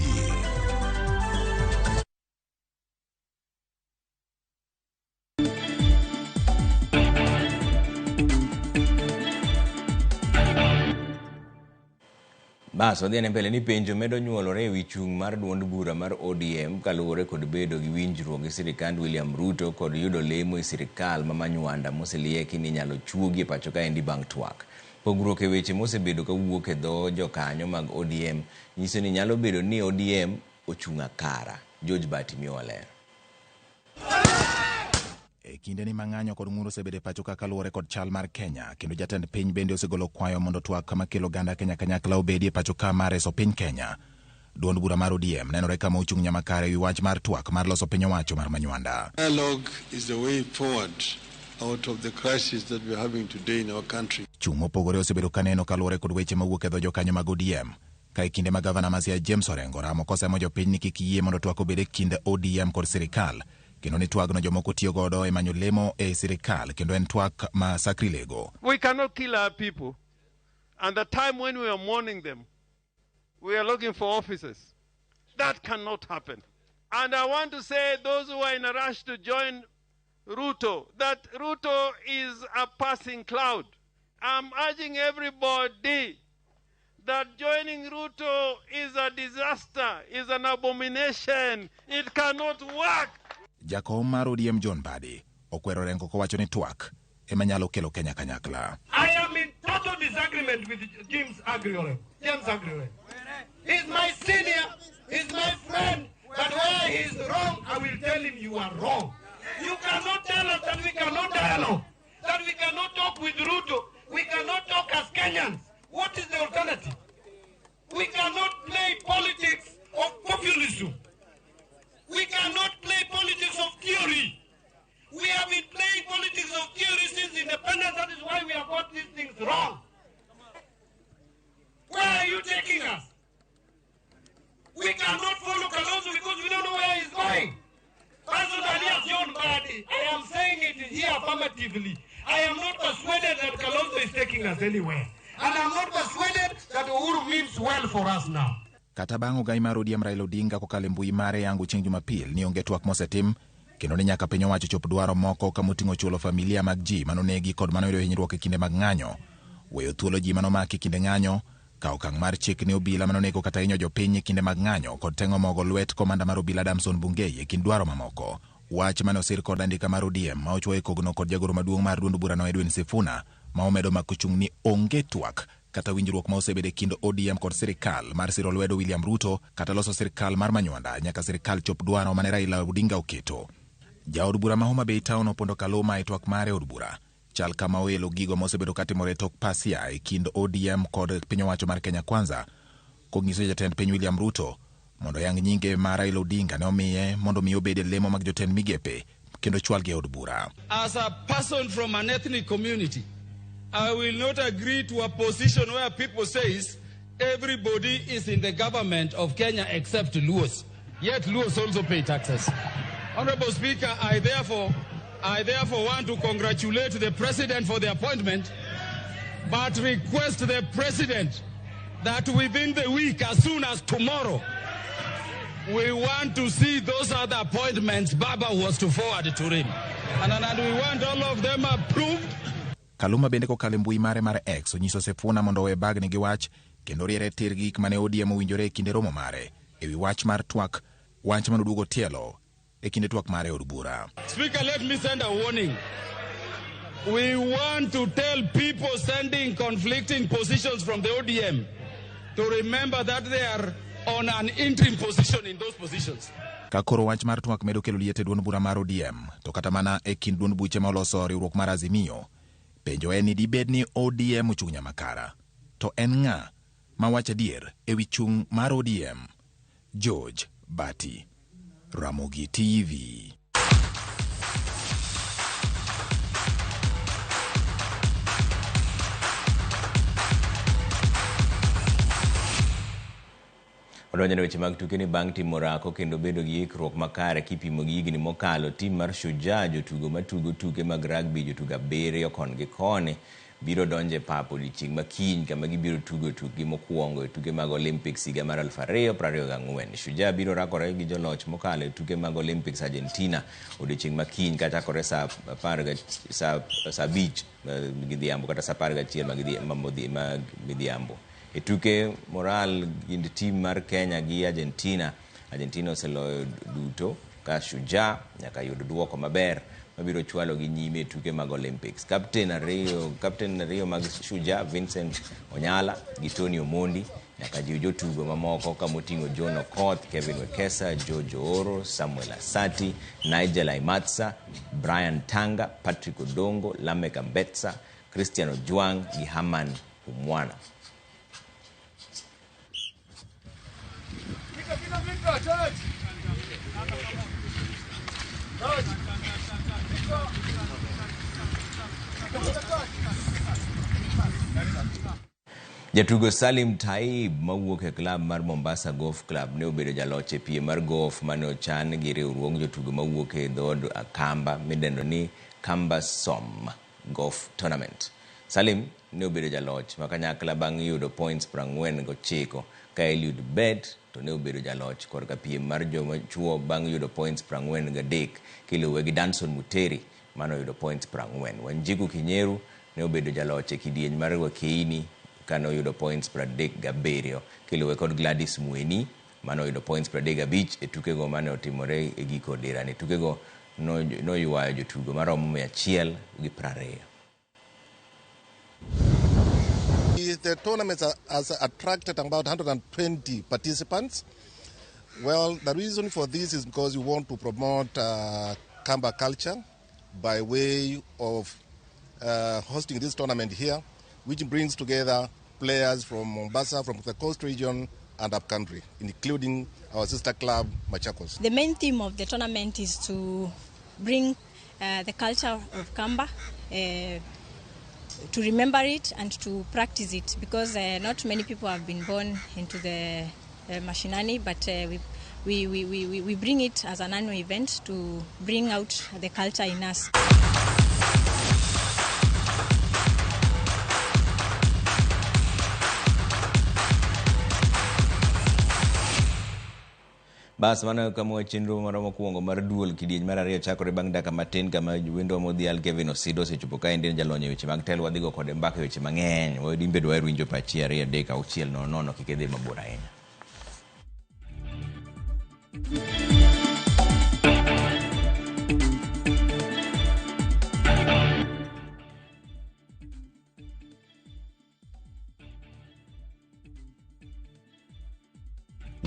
Bas, wadhi ane mbele ni penjo medo nyuolore e wi chung' mar duond bura mar ODM kaluwore kod bedo gi winjruok gi sirikand William Ruto kod yudo lemo e sirikal ma Manywanda moselieki ni inyalo chuogi e pacho kaendi bang' twak. Pogruok e weche mosebedo kawuok e dho jokanyo mag ODM nyiso ni nyalo bedo ni ODM ochung' akara. George Bati miyowa ler. E kinde ni mang'anyo kod ng'ur osebedo e pacho ka kaluwore kod chal mar Kenya, kendo jatend piny bende osegolo kwayo mondo twak makelo oganda Kenya kanyakla obedi e pacho ka mar reso piny Kenya. Duond bura mar ODM nenore kama ochung' nyamakare ewi wach mar twak mar loso piny owacho mar Manywanda. Dialogue is the way forward. out of the crisis that we're having today in our country. Chung' mopogore osebedo kaneno kaluwore kod weche mawuok e dho jokanyo mag ODM. Ka e kinde ma gavana ma Siaya James Orengo ramo kosemo jopiny ni kik yie mondo twak obed e kind ODM kod sirikal kendo ni twagno jomoko tiyo godo e manyo lemo e sirikal kendo en twak ma sakrilego. We cannot kill our people. And the time when we are mourning them, we are looking for offices. That cannot happen. And I want to say those who are in a rush to join Ruto, that Ruto is a passing cloud. I'm urging everybody that joining Ruto is a disaster, is an abomination. It cannot work. Jakom mar ODM John Mbadi okwero Orengo kowacho ni twak ema nyalo kelo Kenya kanyakla. I am in total disagreement with James Aggrey Orengo. James Aggrey Orengo. He's my senior, he's my friend, but where he's wrong, I will tell him you are wrong. You cannot tell us that we cannot dialogue, that we cannot talk with Ruto, we cannot talk as Kenyans. What is the alternative? We cannot play politics of populism. We cannot play politics of theory. We have been playing politics of theory since independence. That is why we have got these things wrong. Where are you taking us? We cannot follow Kalonzo because we don't know where he's going. Personally, as John Mbadi, I am saying it here affirmatively. I am not persuaded that Kalonzo is taking us anywhere. And I'm not persuaded that Uhuru means well for us now. Kata bang' ogai mar ODM Raila Odinga kokalo e mbui mare yango chieng' Jumapil ni onge twak mosetim kendo ni nyaka piny owacho chop dwaro moko kamoting'o chulo familia mag ji manonegi kod manoyudo hinyruok e kinde mag ng'anyo, weyo thuolo ji manomaki e kinde ng'anyo, kawo okang' mar chik ne obila manonego kata hinyo jopiny e kinde mag ng'anyo kod teng'o mogo lwet komanda mar obila Damson Bungei e kind dwaro mamoko. Wach mane osir kod andika mar ODM ma ochwoye kogno kod jagoro maduong' mar duond burano Edwin Sifuna ma omedo mako chung' ni onge twak kata winjruok ma osebedo e kind ODM kod sirikal mar siro lwedo William Ruto kata loso sirikal mar Manywanda nyaka sirikal chop dwaro mane Raila Odinga oketo. Jaod bura ma Homa Bay Town Opondo Kaluma e twak mare e od bura chal kama oelo gigo mosebedo katimore tok pasia e kind ODM kod piny owacho mar Kenya Kwanza kong'iso jatend piny William Ruto mondo oyang nyinge ma Raila Odinga ne omiye mondo mi obed e lemo mag jotend migepe kendo chwalgi e od bura. As a person from an ethnic community, I will not agree to a position where people says everybody is in the government of Kenya except Luos. Yet Luos also pay taxes. Honorable Speaker, I therefore want to congratulate the President for the appointment, but request the President that within the week, as soon as tomorrow, we want to see those other appointments Baba was to forward to him. And we want all of them approved. Kaluma bende kokalo e mbui mare mar X onyiso Sifuna mondo owe bagni gi wach kendo riere tir gi gik mane ODM owinjore e kinde romo mare ewi wach mar twak, wach manoduogo tielo e kinde twak mare e od bura. Speaker, let me send a warning. We want to tell people sending conflicting positions from the ODM to remember that they are on an interim position in those positions. Ka koro wach mar twak medo kelo liet e duond bura mar ODM, to kata mana e kind duond buche ma oloso riwruok mar Azimio, penjo en ni dibed ni ODM ochung' nyamakara. To en ng'a ma wacho adier ewi chung' mar ODM? George Bati, Ramogi TV. Odonjo ne weche mag tuke ni bang' timo orako kendo bedo gi ikruok makare kipimo gi higni mokalo, tim mar Shujaa jotugo matugo tuke mag rugby jotugo 7 kon gi koni biro donjo e pap odiochieng' ma kiny kama gibiro tugo tukgi mokwongo e tuke mag Olympics higa mar 2024. Shujaa biro rakore gi joloch mokalo e tuke mag Olympics Argentina odiochieng' ma kiny kachakore saa 5 midhiambo kata saa 11 midhiambo. E tuke moral kind tim mar Kenya gi Argentina, Argentina oseloyo duto ka Shujaa nyaka yud duoko maber mabiro chwalo gi nyime e tuke mag Olympics. Captain ariyo mag Shujaa Vincent Onyala gi Tony Omondi nyaka jiw jotugo mamoko kamoting'o John Okoth, Kevin Wekesa, George Ooro, Samuel Asati, Nigel Aimatsa, Brian Tanga, Patrick Odongo, Lamek Ambetsa, Christian Ojwang gi Haman Umwana. Jatugo Salim Taib mawuok e klab mar Mombasa Golf Club ne obedo jaloch e piem mar golf mane ochan gi riwruog jotugo mawuok e dhood Kamba midendo ni Kamba Som Golf Tournament. Salim ne obedo jaloch ma kanyakla bang' yudo points 49 ka Eliud Bet to ne obedo jaloch korka piem mar joma chuo bang' yudo points 43 kiluwe gi Danson Muteri mane oyudo points 40. Wanjiku Kinyeru ne obedo jaloch e kidieny mar Wakeini kane oyudo points 37 kiluwe kod Gladys Mweni mane oyudo points 35 e tukego mane otimore e giko dirani. Tukego noywayo jotugo maromo 120. The tournament has attracted about 120 participants. Well, the reason for this is because we want to promote Kamba culture by way of hosting this tournament here, which brings together players from Mombasa, from the coast region and upcountry, including our sister club, Machakos. The main theme of the tournament is to bring the culture of Kamba, to remember it and to practice it, because not many people have been born into the mashinani, but we bring it as an annual event to bring out the culture in us. Bas mano kama chenro marwa mokwongo mar duol kidieny mar ariyo chakore bang' dakika matin kama wendwa modhial Kevin Osido osechopo kaendi en jalony e weche mag telo wadhigo kode mbaka e weche mang'eny. In be dwaher winjo pachi 2 3 6 0 0 kik idhi mabor ahinya.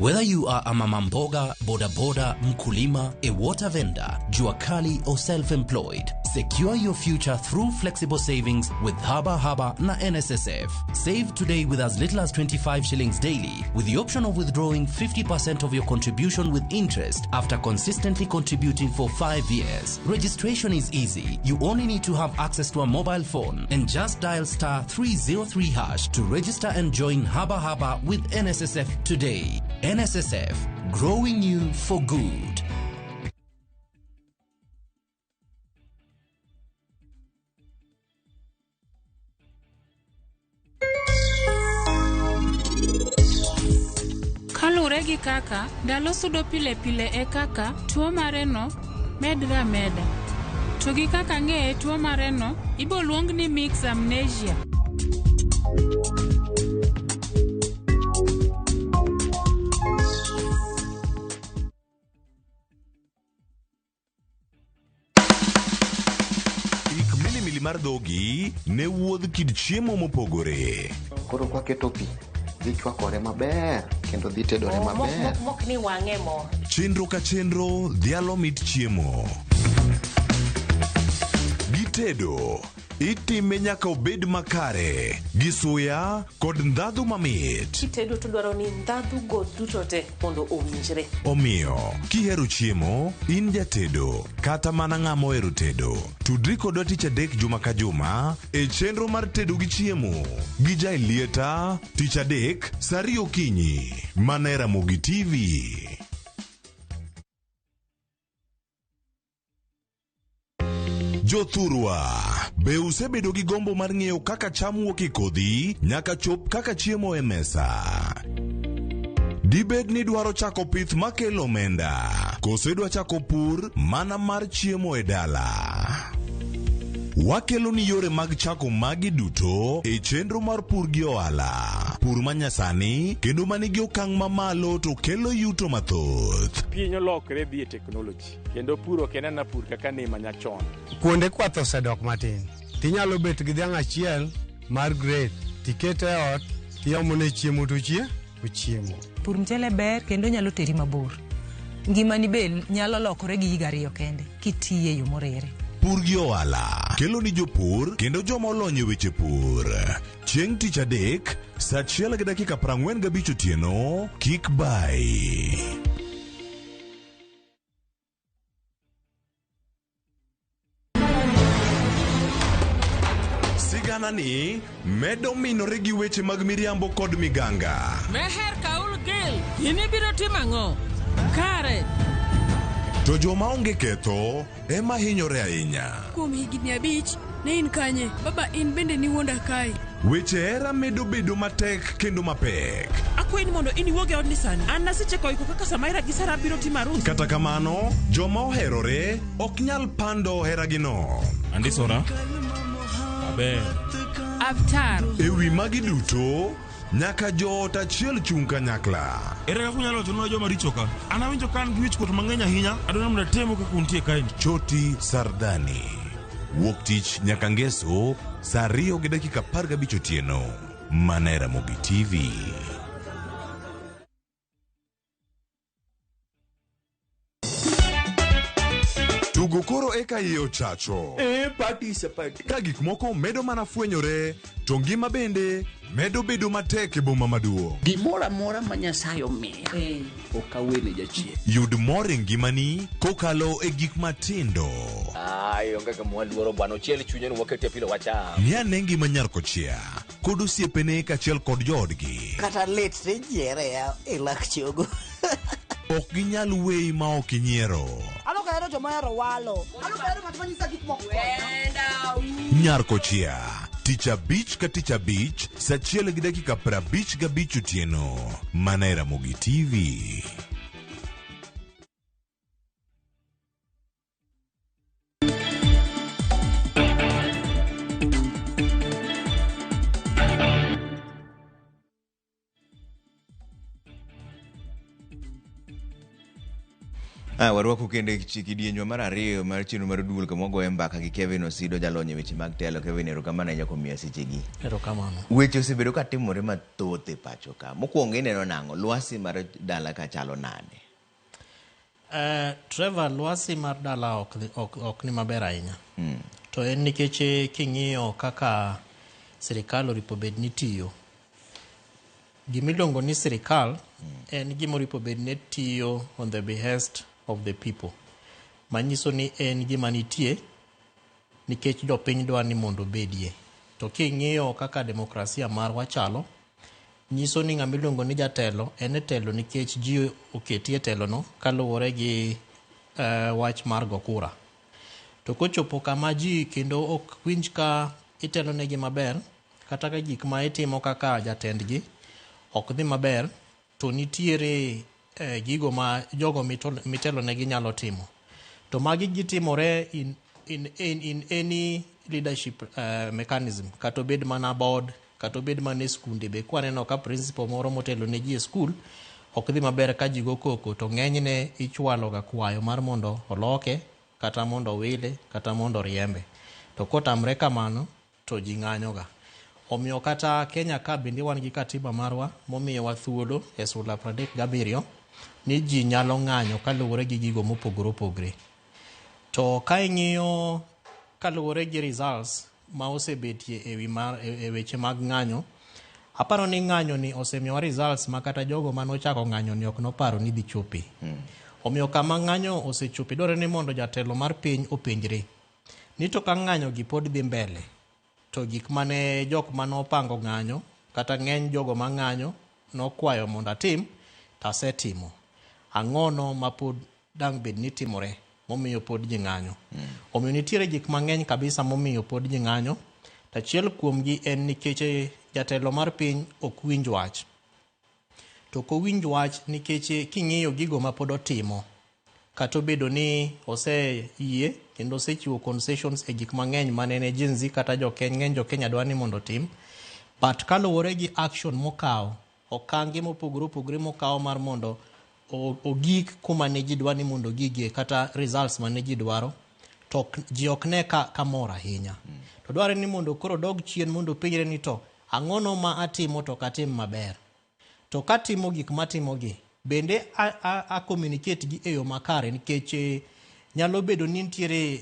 Whether you are a mama mboga, boda boda, mkulima, a water vendor, jua kali or self-employed, secure your future through flexible savings with Haba Haba na NSSF. Save today with as little as 25 shillings daily, with the option of withdrawing 50% of your contribution with interest after consistently contributing for 5 years. Registration is easy. You only need to have access to a mobile phone and just dial star 303# to register and join Haba Haba with NSSF today. NSSF, growing you for good. Kaluwore gi kaka ndalo sudo pile pile e kaka tuo mareno medre ameda. To gi kaka ng'eye tuo mareno iboluong ni mixed amnesia. Ik milimili mar dhogi ne wuodh kit chiemo mopogore. Koro kwaketo pi, dhi chwakore maber kendo dhi tedore maber. Mok ni wang'e mo. Chenro ka chenro dhialo mit chiemo. Gitedo, itime nyaka obed makare, gi suya kod ndhadhu mamit. Kitedo to dwaro ni ndhadhu go duto te mondo owinjre. Omiyo, kihero chiemo, in jatedo, kata mana ng'ama ohero tedo, tudri kodwa tich adek juma ka juma e chenro mar tedo gi chiemo gi Jaelieta tich adek saa 2 okinyi mana e Ramogi TV. Jothurwa, be usebedo gi gombo mar ng'eyo kaka cham wuok e kodhi nyaka chop kaka chiemo e mesa? Dibed ni dwaro chako pith makelo omenda, koso idwa chako pur mana mar chiemo e dala? Wakelo ni yore mag chako magi duto e chenro mar pur gi ohala. Pur manyasani kendo manigi okang' mamalo to kelo yuto mathoth. Piny olokre dhi e teknoloji kendo pur ok en ana pur kaka ne manyachon. Kuonde kwath osedok matin. Tinyalo bet gi dhiang' achiel mar grade, tikete e ot, tiomone chiemo to ochiemo. Pur mchele ber kendo nyalo teri mabor. Ngimani be nyalo lokore gi higa 2 kende kitiye yo morere. Pur gi ohala kelo ni jopur kendo joma olony e weche pur. Chieng' tich adek saa 1:45 otieno, kik bai. Sigana amina ni medo minore gi weche mag miriambo kod miganga. Meher Kaul Gil, in ibiro timo ang'o? Kare. To joma onge ketho ema hinyore ahinya. Kuom higni abich, ne in kanye? Baba in bende niwuonda kae. Weche hera medo bedo matek kendo mapek. Akwayi ni mondo in iwuog e odni sani. An nasecheko iko kaka Samaira gi Sara biro timo arus. Kata kamano, joma oherore ok nyal pando heragino. Andisora. Aber. Avtar. E wi magi duto, nyaka joot achiel chung' kanyakla. Ere kaka unyalo wachonwa joma richo ka? An awinjo ka an gi wichkuot mang'eny ahinya. Adwaro ni mondo atemu kaka untie kaeni. Choti Sardani. Wuok tich nyaka ngeso saa 2:15 otieno. Mana e Ramogi TV. Tugo koro eka iye ochacho. Eh, party is a party. Ka gik moko medo mana fwenyore, to ngima bende medo bedo matek e boma maduong'. Gimoro amora ma Nyasaye omiya ok awene jachien. Yud mor e ngimani kokalo e gik matindo. Ai, onge kama waluoro bwana, ochiel chunye ni waketie pilo wacham. Ng'i ane ngima nyar kochia kod osiepene kaachiel kod joodgi. Kata lit tijiere ya e lak chogo. Ok ginyal weyi ma ok inyiero. An ok ahero joma ohero walo. An ok ahero ng'at ma nyisa gik moko. Nyar kochia tich abich ka tich abich saa 1:55 otieno mana e Ramogi TV. Ah, warwaku kendo e kidienjwa mar ariyo mar chenro mar duol kama wagoye mbaka gi Kevin Osido jalony e weche mag telo. Kevin, erokamano ahinya kuom miya sechegi. Erokamano. Weche osebedo ka timore mathoth e pacho ka. Mokwongo ineno nang'o? Lwasi mar dala ka chalo nade? Trevor, lwasi mar dala ok ni maber ahinya. To en nikech king'iyo kaka sirikal oripo bed ni tiyo. Gimiluongo ni sirikal en gima oripo bed ni tiyo on the behest of the people. Manyiso ni en gima nitie nikech jopiny dwa ni mondo obedie. To king'iyo kaka demokrasia marwa chalo, nyiso ni ng'ama iluongo ni jatelo en e telo nikech ji oketi e telono kaluwore gi wach mar go kura. To kochopo kama ji kendo ok winj ka itelonegi maber, kata ka gik ma itimo kaka jatendgi ok dhi maber, to nitiere gigo ma jogo mitelonegi nyalo timo. To magi gitimore in any leadership mechanism, kata obed mana board, kata obed mana e skunde be. Kwaneno ka principal moro motelo ne ji e skul ok dhi maber ka ji go koko, to ng'enyne ichwalo ga kwayo mar mondo oloke, kata mondo owile, kata mondo oriembe. To kotamre kamano, to ji ng'anyo ga. Omiyo kata Kenya ka bende wan gi katiba marwa momiyowa thuolo e sula 37 ni ji nyalo ng'anyo kaluwore gi gigo mopogore opogore. To ka ing'iyo kaluwore gi results ma osebetie e wi mar e weche mag ng'anyo, aparo ni ng'anyo ni osemiyowa results ma kata jogo manochako ng'anyo ni ok noparo ni dhi chope. Omiyo kama ng'anyo osechope, dwarore ni mondo jatelo mar piny openjre ni to ka ng'anyo gi pod dhi mbele, to gik mane jok manopango ng'anyo kata ng'eny jogo mang'anyo nokwayo mondo atim, to asetimo. Ang'ono ma pod dang' bed ni timore momiyo pod ji ng'anyo. Omiyo nitiere gik mang'eny kabisa momiyo pod ji ng'anyo. To achiel kuomgi en nikech jatelo mar piny ok winj wach. To ok owinj wach nikech king'iyo gigo ma pod otimo, kata obedo ni oseyie kendo osechiwo concessions e gik mang'eny manene Gen Z kata ng'eny jo Kenya dwa ni mondo otim, but kaluwore gi action mokawo, okange mopogore opogore mokawo mar mondo ogik kuma ne ji dwa ni mondo ogigie kata results mane ji dwaro, to ji ok ne ka mor ahinya. To dwarore ni mondo koro dog chien mondo openjre ni to ang'ono ma atimo to ok atim maber. To katimo gik matimogi, bende a communicate gi e yo makare, nikech nyalo bedo ni nitiere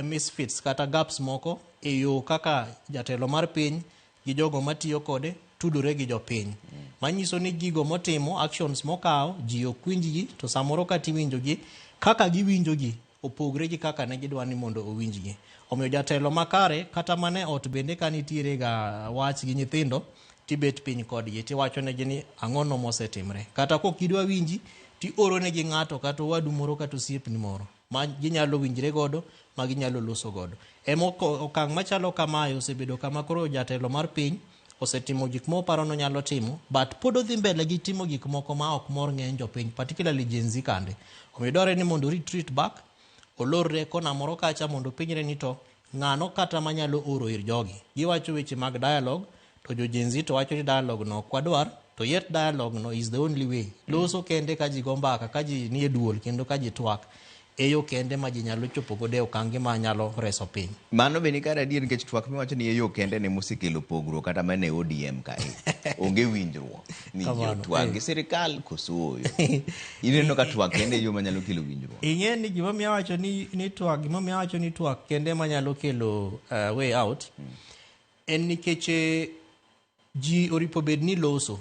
misfits kata gaps moko e yo kaka jatelo mar piny gi jogo matiyo kode tudore gi jopiny. Manyiso ni gigo motimo, actions mokawo, ji ok winjgi, to samoro kata iwinjogi kaka giwinjogi opogre gi kaka ne gidwa ni mondo owinjgi. Omiyo jatelo makare kata mana e ot bende ka nitiere ga wach gi nyithindo tibet piny kodgi tiwachonegi ni ang'ono mosetimre. Kata kok gidwa winji tioronegi ng'ato kata owadu moro kata osiepni moro ma ginyalo winjre godo ma ginyalo loso godo. Ema okang' machalo kamae osebedo kama koro jatelo mar piny osetimo gik moparo nonyalo timo but pod odhi mbele gi timo gik moko ma ok mor ng'eny jopiny particularly Gen Z kande. Omiyo dwarore ni mondo retreat back olorre kona moro kacha mondo openjre ni to ng'ano kata manyalo oro ir jogi. Giwacho weche mag dialogue to jo Gen Z to wacho ni dialogue no ok wadwar to yet dialogue no is the only way. Loso kende ka ji go mbaka ka ji nie duol kendo ka ji twak e yo kende ma ji nyalo chopo godo e okange ma nyalo reso piny. Mano be nikare adier nikech twak miwacho ni e yo kende ne mosekelo pogruok kata mana e ODM kae. Onge winjruok ni ji Kamano, otwak eh. gi sirikal koso ooyo. Ineno ka twak kende e yo manyalo kelo winjruok. Ing'e ni gimomiyo awacho ni, ni twak gimomiyo awacho ni twak kende manyalo kelo way out en nikech ji oripo bed ni loso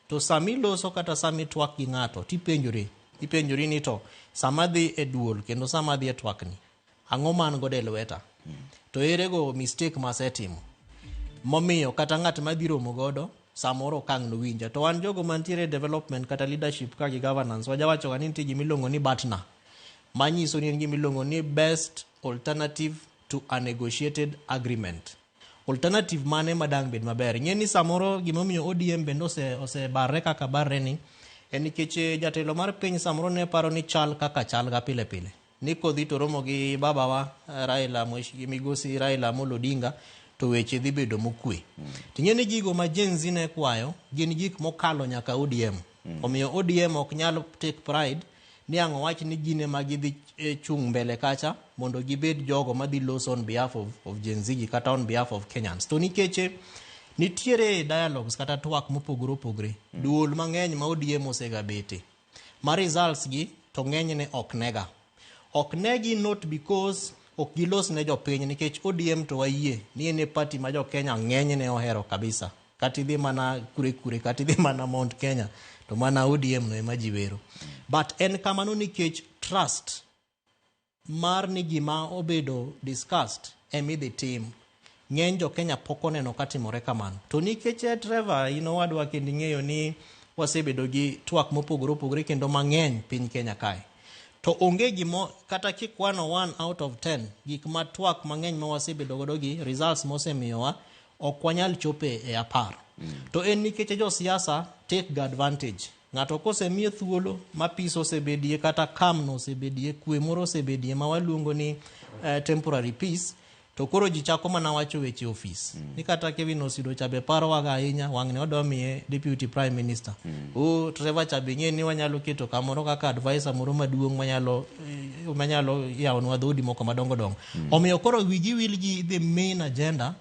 to sama iloso kata sama itwak gi ng'ato tipenjori ipenjori ni to sama adhi e duol kendo sama adhi e twakni ang'o ma an godo e lweta to ere go mistake masetimo momiyo kata ng'at madhi romo godo samoro ok ang' nowinja to wan jogo mantiere e development kata leadership ka gi governance wajawacho ga ni nitie gima iluongo ni BATNA manyiso ni en gima iluongo ni best alternative to a negotiated agreement. Alternative mane ma dang' bed maber? Ing'e ni samoro gimomiyo ODM bende osebarre kaka barre ni en nikech jatelo mar piny samoro ne paro ni chal kaka chal ga pile pile. Ni kodhi to romo gi babawa Raila migosi Raila Amolo Odinga to weche dhi bedo mokwe. Ting'e ni gigo ma Gen Z ne kwayo gin gik mokalo nyaka ODM. Omiyo ODM ok nyal take pride ni ang' owach ni gin ema gidhi chung' mbele kacha mondo gibed jogo madhi loso on behalf of Gen Z gi kata on behalf of Kenyans. To nikech nitiere dialogues kata twak mopogore opogore, duol mang'eny ma ODM osegabete, ma results gi to ng'enyne ok nega. Ok negi not because ok gilos ne jopiny nikech ODM to wayie ni en e party ma jo Kenya ng'enyne ohero kabisa. Kata idhi mana kure kure, kata idhi mana Mount Kenya, to mana ODM no ema ji wero. But en kamano nikech trust mar ni gima obedo discussed ema idhi tim. Ng'eny jo Kenya pok oneno katimore kamano. To nikech Trevor, in owadwa kendo ing'eyo ni wasebedo gi twak mopogore opogore kendo mang'eny piny Kenya kae. To onge gimo kata kikwano 1 out of 10 gik ma twak mang'eny ma wasebedo godo gi results mosemiyowa ok wanyal chope e 10. To en nikech josiasa take ga advantage. Ng'ato kosemiye thuolo ma peace osebedie kata calm no osebedie, kwe moro osebedie ma waluongo ni temporary peace, to koro ji chako mana wacho weche ofis. Ni kata Kevin Osido cha be parowaga ahinya, wang'ni wadwa miye deputy prime minister. O Trevor cha be ing'e ni wanyalo keto kamoro kaka advisor moro maduong' manyalo yawonwa dhoudi moko madongo dongo. Omiyo koro wigi wil gi the main agenda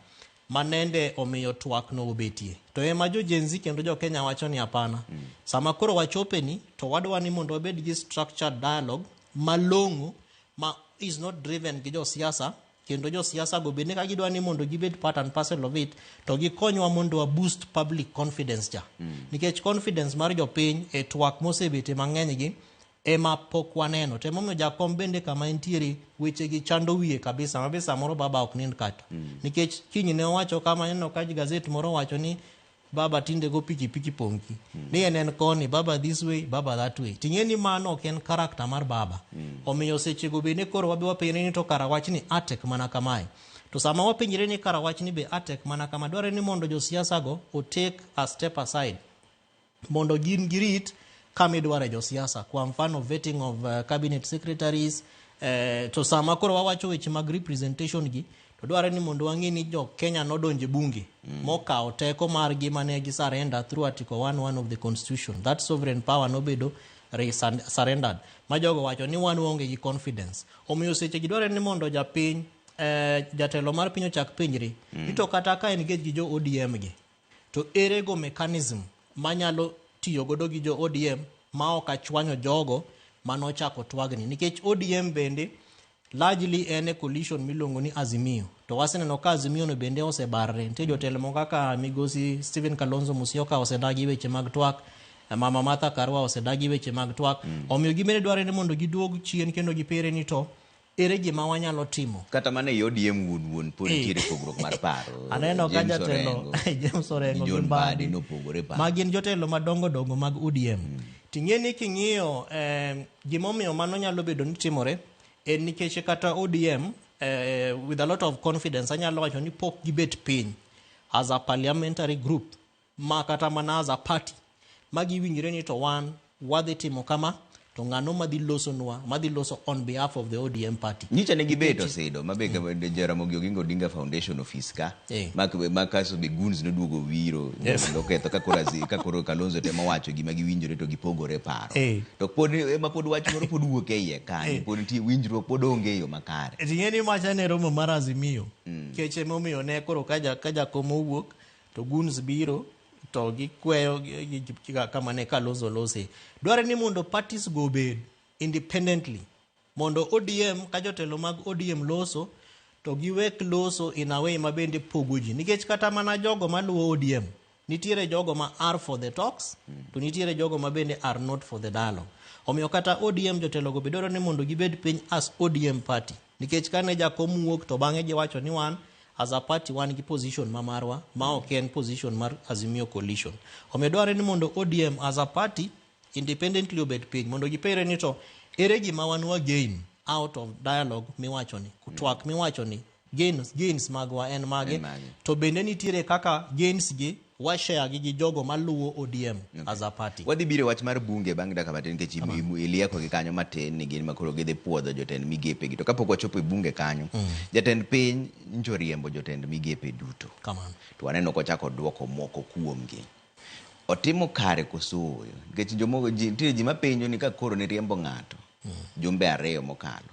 manende omiyo twak no obetie. To ema jo Gen Z kendo jo Kenya wacho ni hapana. Sama koro wachope ni to wadwa ni mondo wabed gi structured dialogue malong'o ma is not driven gi josiasa kendo josiasa go bende ka gidwa ni mondo gibed part and parcel of it to gikonywa mondo wa boost public confidence cha. Nikech confidence mar jopiny e twak mosebete mang'eny gi ema pok waneno. To emomiyo jakom bende kama entiere weche gi chando wiye kabisa ma be samoro baba ok nind kata. Nikech kiny ne owacho kama ineno ka gazet moro owacho ni baba tinde go pikipiki pongi. Ni en koni baba this way baba that way. Ting'e ni mano ok en character mar baba. Omiyo seche go bende koro wabe wapenjre ni to kara wachni atek mana kamae. To sama wapenjre ni kara wachni be atek mana kama dwarore ni mondo josiasa go o take a step aside mondo gin girit kama idware josiasa. Kwa mfano vetting of cabinet secretaries, to sama koro wawacho weche mag representation gi to dwarore ni mondo wang'e ni jo Kenya nodonje bunge mokawo teko margi mane gi surrender through Article 1(1 of the Constitution. That sovereign power nobedo surrendered. Ma jogo wacho ni wan waonge gi confidence. Omiyo seche gi dwarore ni mondo japiny jatelo mar piny ochak penjre ni to kata ka engage gi jo ODM gi to ere go mechanism manyalo tiyo godo gi jo ODM ma ok achwanyo jogo manochako twagni. Nikech ODM bende largely en e coalition miluongo ni Azimio. To waseneno ka Azimio no bende osebarre. Nitie jotelo moko kaka migosi Stephen Kalonzo Musyoka osedagi weche mag twak, Mama Martha Karua osedagi weche mag twak. Omiyo gibende dwarore ni mondo giduog chien kendo gipere ni to Ere gima wanyalo timo? Kata mana e ODM wuon wuon pod Eh. nitiere pogruok mar paro. Aneno ka James jatelo Orengo James Orengo gi gi John Mbadi Mbadi nopogore paro. ma gin jotelo madongo dongo mag ODM. Ting'e ni king'iyo eh, gimomiyo mano nyalo bedo ni timore en nikech kata ODM eh, with a lot of confidence anyalo wacho ni pok gibet piny as a parliamentary group ma kata mana as a party ma giwinjre ni to wan wadhi timo kama to ng'ano madhi losonwa madhi loso on behalf of the ODM party. Nyicha ne gibeto osido ma be Jaramogi Oginga Odinga Foundation office ka Eh. ma kaso be goons noduogo wiro Yes. oketho ka koro ka koro Kalonzo temo wacho gima giwinjore to gipogore paro. Eh. To pod ema pod wach moro pod wuok e iye kanyo Eh. pod nitie winjruok pod onge e yo makare. Ting'e ni macha ne romo mar Azimio keche momiyo ne koro ka ja- ka jakom owuok to goons biro to gikweyo kama ne Kalonzo lose. Dwarre ni mondo parties go obed independently mondo ODM ka jotelo mag ODM loso to giwek loso in a way ma bende pogo ji nikech kata mana jogo maluwo ODM nitiere jogo ma are for the talks to nitiere jogo ma bende are not for the dialogue. Omiyo kata ODM jotelogo be dwarore ni mondo gibed piny as ODM party nikech kane jakom wuok to bang'e giwacho ni wan as a party wan gi position ma marwa ma ok en position mar Azimio coalition. Omiyo dwarore ni mondo ODM as a party independently obed piny mondo gipenjre ni to ere gima wan wa gain out of dialogue miwacho ni twak miwacho ni gains magwa en mage En mage. to bende nitiere kaka gains gi wa share gi gi jogo maluwo ODM as a party. Wadhi biro e wach mar bunge bang' dakika matin nikech ilieko gi kanyo matin ni gin ma koro gidhi puodho jotend migepe gi. To kapok wachopo e bunge kanyo, jatend piny nyocha oriembo jotend migepe duto. Kamano. To waneno kochako duoko moko kuomgi. Otimo kare koso ooyo? Nikech jomoko ji nitie ji mapenjo ni ka koro niriembo ng'ato jumbe ariyo mokalo.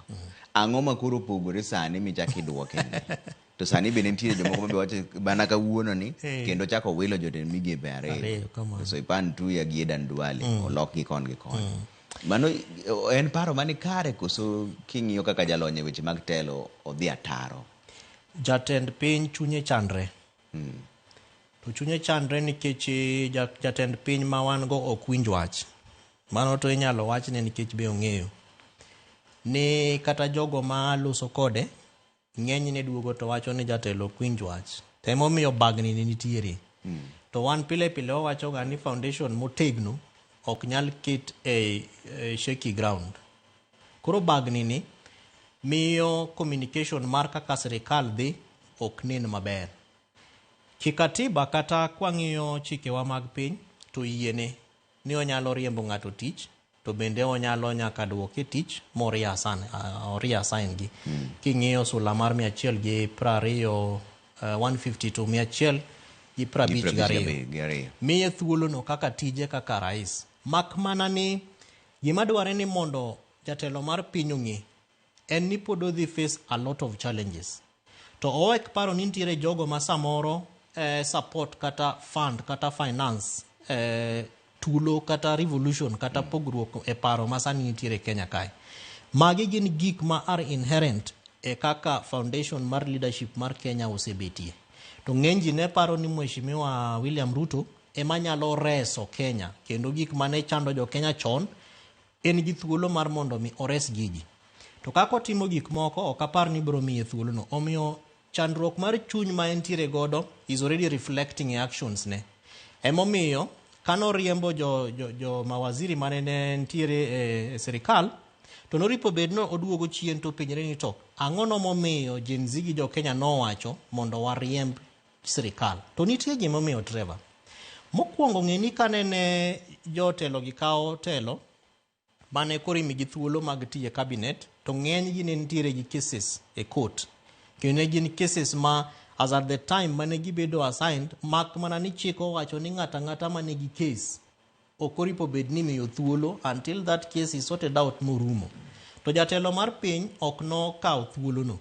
Ang'o ma koro opogore sani michako iduoke ni? To sani bende nitiere jomoko mabe wacho mana kawuono ni Eh. kendo chako wilo jotend migepe ariyo. Ariyo, kamano. Soipan Tuya gi Adan Duale olok gi kon gi koni. Mano en paro mani kare koso king'iyo kaka jalony e weche mag telo odhi ataro. Jatend piny chunye chandre. To chunye chandre nikech eh, jatend piny ma wan go ok winj wach. Mano to inyalo wachne nikech be ong'eyo. Ni kata jogo ma loso kode ng'enyne duogo to wacho ni jatelo ok winj wach. To emomiyo bagni ni nitiere. To wan pile pile wawacho ga ni foundation motegno ok nyal ket e, e shaky ground. Koro bagni ni miyo communication mar kaka sirikal dhi ok nen maber. Kikatiba kata kwang'iyo chikewa mag piny to yiene ni onyalo riembo ng'ato tich to bende onyalo nyaka duoke tich mo reassign gi. King'iyo sula mar 120, 150 to 152 Gi ariyo. miye thuolono kaka tije kaka rais. Mak mana ni gima dware ni mondo jatelo mar piny ong'e en ni pod odhi face a lot of challenges. To owek paro ni nitiere jogo ma samoro support kata fund kata finance tulo kata revolution kata pogruok e paro ma sani nitiere Kenya kae. Magi gin gik ma are inherent e kaka foundation mar leadership mar Kenya osebetie. To ng'eny ji ne paro ni Mheshimiwa William Ruto ema nyalo reso Kenya kendo gik mane chando jo Kenya chon en gi thuolo mar mondo mi ores gigi. To kaka otimo gik moko ok apar ni biro miye thuolono. Omiyo chandruok mar chuny ma entiere godo is already reflecting e actions ne. Emomiyo kanoriembo jo mawaziri mane ne nitiere e sirikal to noripo bed no oduogo chien to penjre ni to ang'o no momiyo Gen Z gi jo Kenya nowacho mondo wariemb sirikal. To nitie gimomiyo Trevor. Mokwongo ng'e ni kane ne jotelo gi kawo telo mane koro imigi thuolo mag tiyo e cabinet to ng'enygi ne nitiere gi cases e court. Kendo ne gin cases ma as at the time mane gibedo assigned mak mana ni chik owacho ni ng'ato ang'ata manigi case ok oripo bed ni imiyo thuolo until that case is sorted out morumo. To jatelo mar piny ok nokawo thuolono.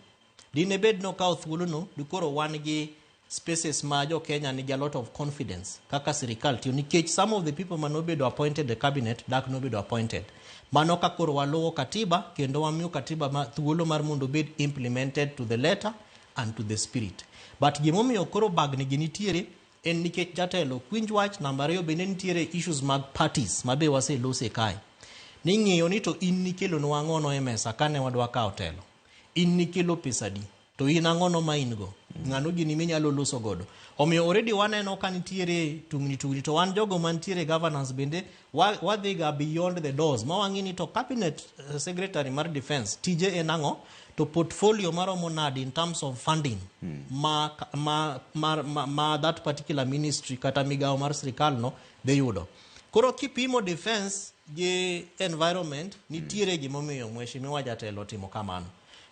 Dine bed nokawo thuolono, dikoro wan gi spaces ma jo Kenya nigi a lot of confidence kaka sirikal tiyo nikech some of the people manobedo appointed e cabinet dak nobedo appointed. Mano ka koro waluwo katiba kendo wamiyo katiba ma thuolo mar mondo obed implemented to the letter and to the spirit. But gimomiyo koro bagni gi nitiere en nikech jatelo ok winj wach, namba ariyo bende nitiere issues mag parties ma be waselose kae. Ni ng'iyo ni to in nikelonwa ang'ono e mesa kane wadwa kawo telo. In nikelo pesadi to in ang'ono ma in go ng'ano gini minyalo loso godo omiyo already waneno ka nitiere tungni tungni to wan jogo mantiere governance bende wadhiga beyond the doors ma wang'i ni to cabinet secretary mar defense tije en ang'o to portfolio maromo nade in terms of funding ma that particular ministry kata migawo mar sirikal no dhi yudo. Koro kipimo defense gi environment nitiere gimomiyo mheshimiwa jatelo timo kamano.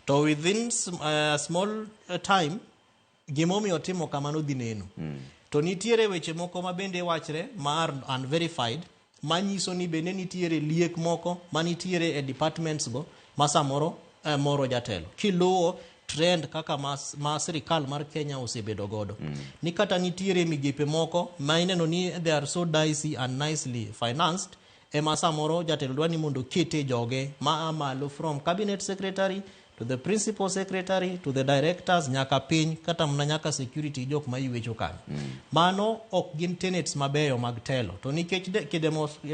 To within small time gimomiyo timo kamano dhi neno. To nitiere weche moko ma bende wachre ma are unverified manyiso ni bende nitiere liek moko manitiere e departments go ma samoro moro jatelo. Kiluwo trend kaka ma sirikal mar Kenya osebedo godo. Ni kata nitiere migepe moko ma ineno ni they are so dicey and nicely financed ema samoro jatelo dwa ni mondo okete joge ma a malo from cabinet secretary to the principal secretary to the directors nyaka piny kata mana nyaka security jok ma ywecho kanyo. Mano ok gin tenets mabeyo mag telo. To nikech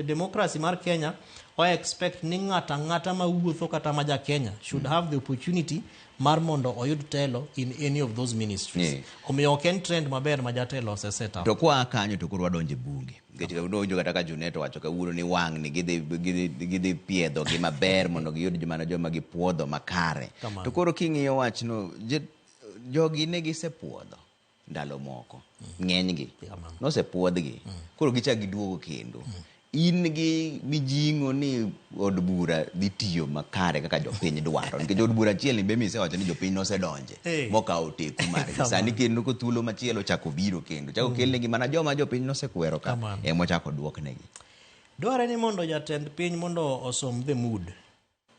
democracy mar Kenya o expect ni ng'ata ang'ata mawuotho kata ma ja Kenya should have the opportunity mar mondo oyud telo in any of those ministries. Omiyo ok en trend maber ma jatelo ose set up. To kwa kanyo to koro wadonjo e bunge. Nikech donjo kata ka Junet owacho kawuono ni wang'ni gidhi piedho gi maber mondo giyud mana joma gipuodho makare. Kamano. To koro king'iyo wachno, jogi ne gisepuodho ndalo moko, ng'enygi nosepuodhgi, koro gichak giduogo kendo. In gi mijing'o ni od bura dhi tiyo makare kaka jopiny dwaro, nikech od bura achiel ni be misewacho ni jopiny nosedonje mokawo teku margi. Sani kendo ko thuolo machielo ochako biro kendo chako kelnegi mana joma jopiny nosekwero ka emochako duoknegi. Dwarre ni mondo jatend piny mondo osom the mood.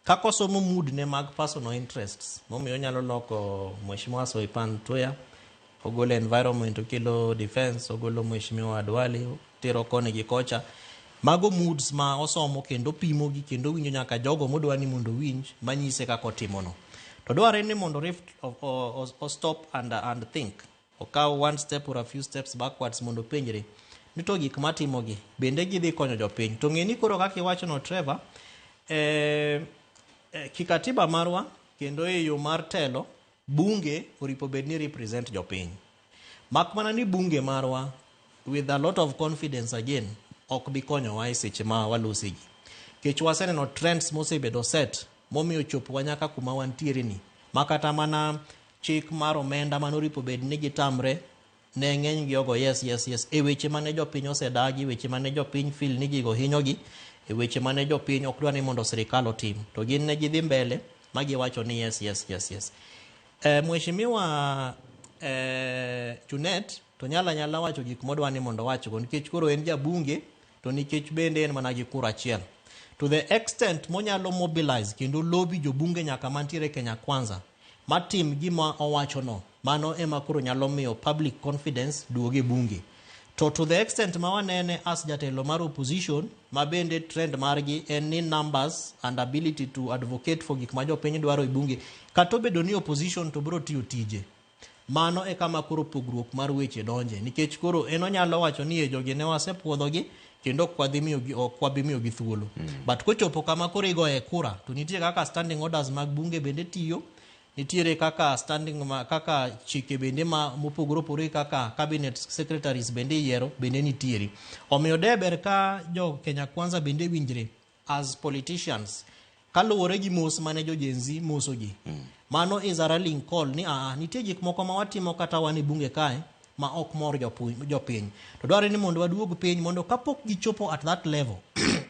Kaka osomo mood ne mag personal interests, momiyo onyalo loko Mheshimiwa Soipan Tuya, ogolo environment, okelo defense, ogolo Mheshimiwa Duale, tero koni gi kocha. Mago moods ma osomo kendo pimogi kendo winjo nyaka jogo modwa ni mondo owinj manyise kaka otimono. To dwarre ni mondo rift o stop and think. Okaw one step or a few steps backwards mondo openjre ni to gik matimogi bende gidhi konyo jopiny. To ng'e ni koro kaka iwachono Trevor, kikatiba marwa kendo e yo mar telo, bunge oripo bed ni represent jopiny. Mak mana ni bunge marwa with a lot of confidence again ok bi konyowa e seche ma walosegi. Kech waseneno trends mosebedo set momiyo chopowa nyaka kuma wantiere ni. Ma kata mana chik mar omenda manoripo bed ni gitamre ne ng'eny gi ogo yes yes yes e weche mane jopiny osedagi, weche mane jopiny feel ni gigo hinyogi, e weche mane jopiny ok dwa ni mondo sirikal otim. To gin ne gidhi mbele ma giwacho ni yes yes yes yes. Mheshimiwa Junet to nyalo anyala wacho gik modwa ni mondo owachgo nikech koro en jabunge to nikech bende en mana gi kura achiel. To the extent monyalo mobilize kendo lobby jobunge nyaka mantiere Kenya Kwanza matim gima owachono, mano ema koro nyalo miyo public confidence duoge bunge. To the extent ma wanene as jatelo mar opposition ma bende trend margi en ni numbers and ability to advocate for gik ma jopiny dwaro e bunge, kata obedo ni opposition to biro tiyo tije. Mano e kama koro pogruok mar weche donje nikech koro en onyalo wacho ni e jogi ne wasepuodhogi kendo ok wabi miyogi thuolo. But kochopo kama koro igoye kura to nitie kaka standing orders mag bunge bende tiyo, nitiere kaka standing ma, kaka chike bende ma mopogore opogore kaka cabinet secretaries bende iyiero bende nitiere. Omiyo de ber ka jo Kenya Kwanza bende winjre as politicians kaluwore gi mos mane jo Gen Z mosogi. Mano is a rallying call ni nitie gik moko ma watimo kata wan e bunge kae ma ok mor jopiny. To dwarore ni mondo waduog piny mondo kapok gichopo at that level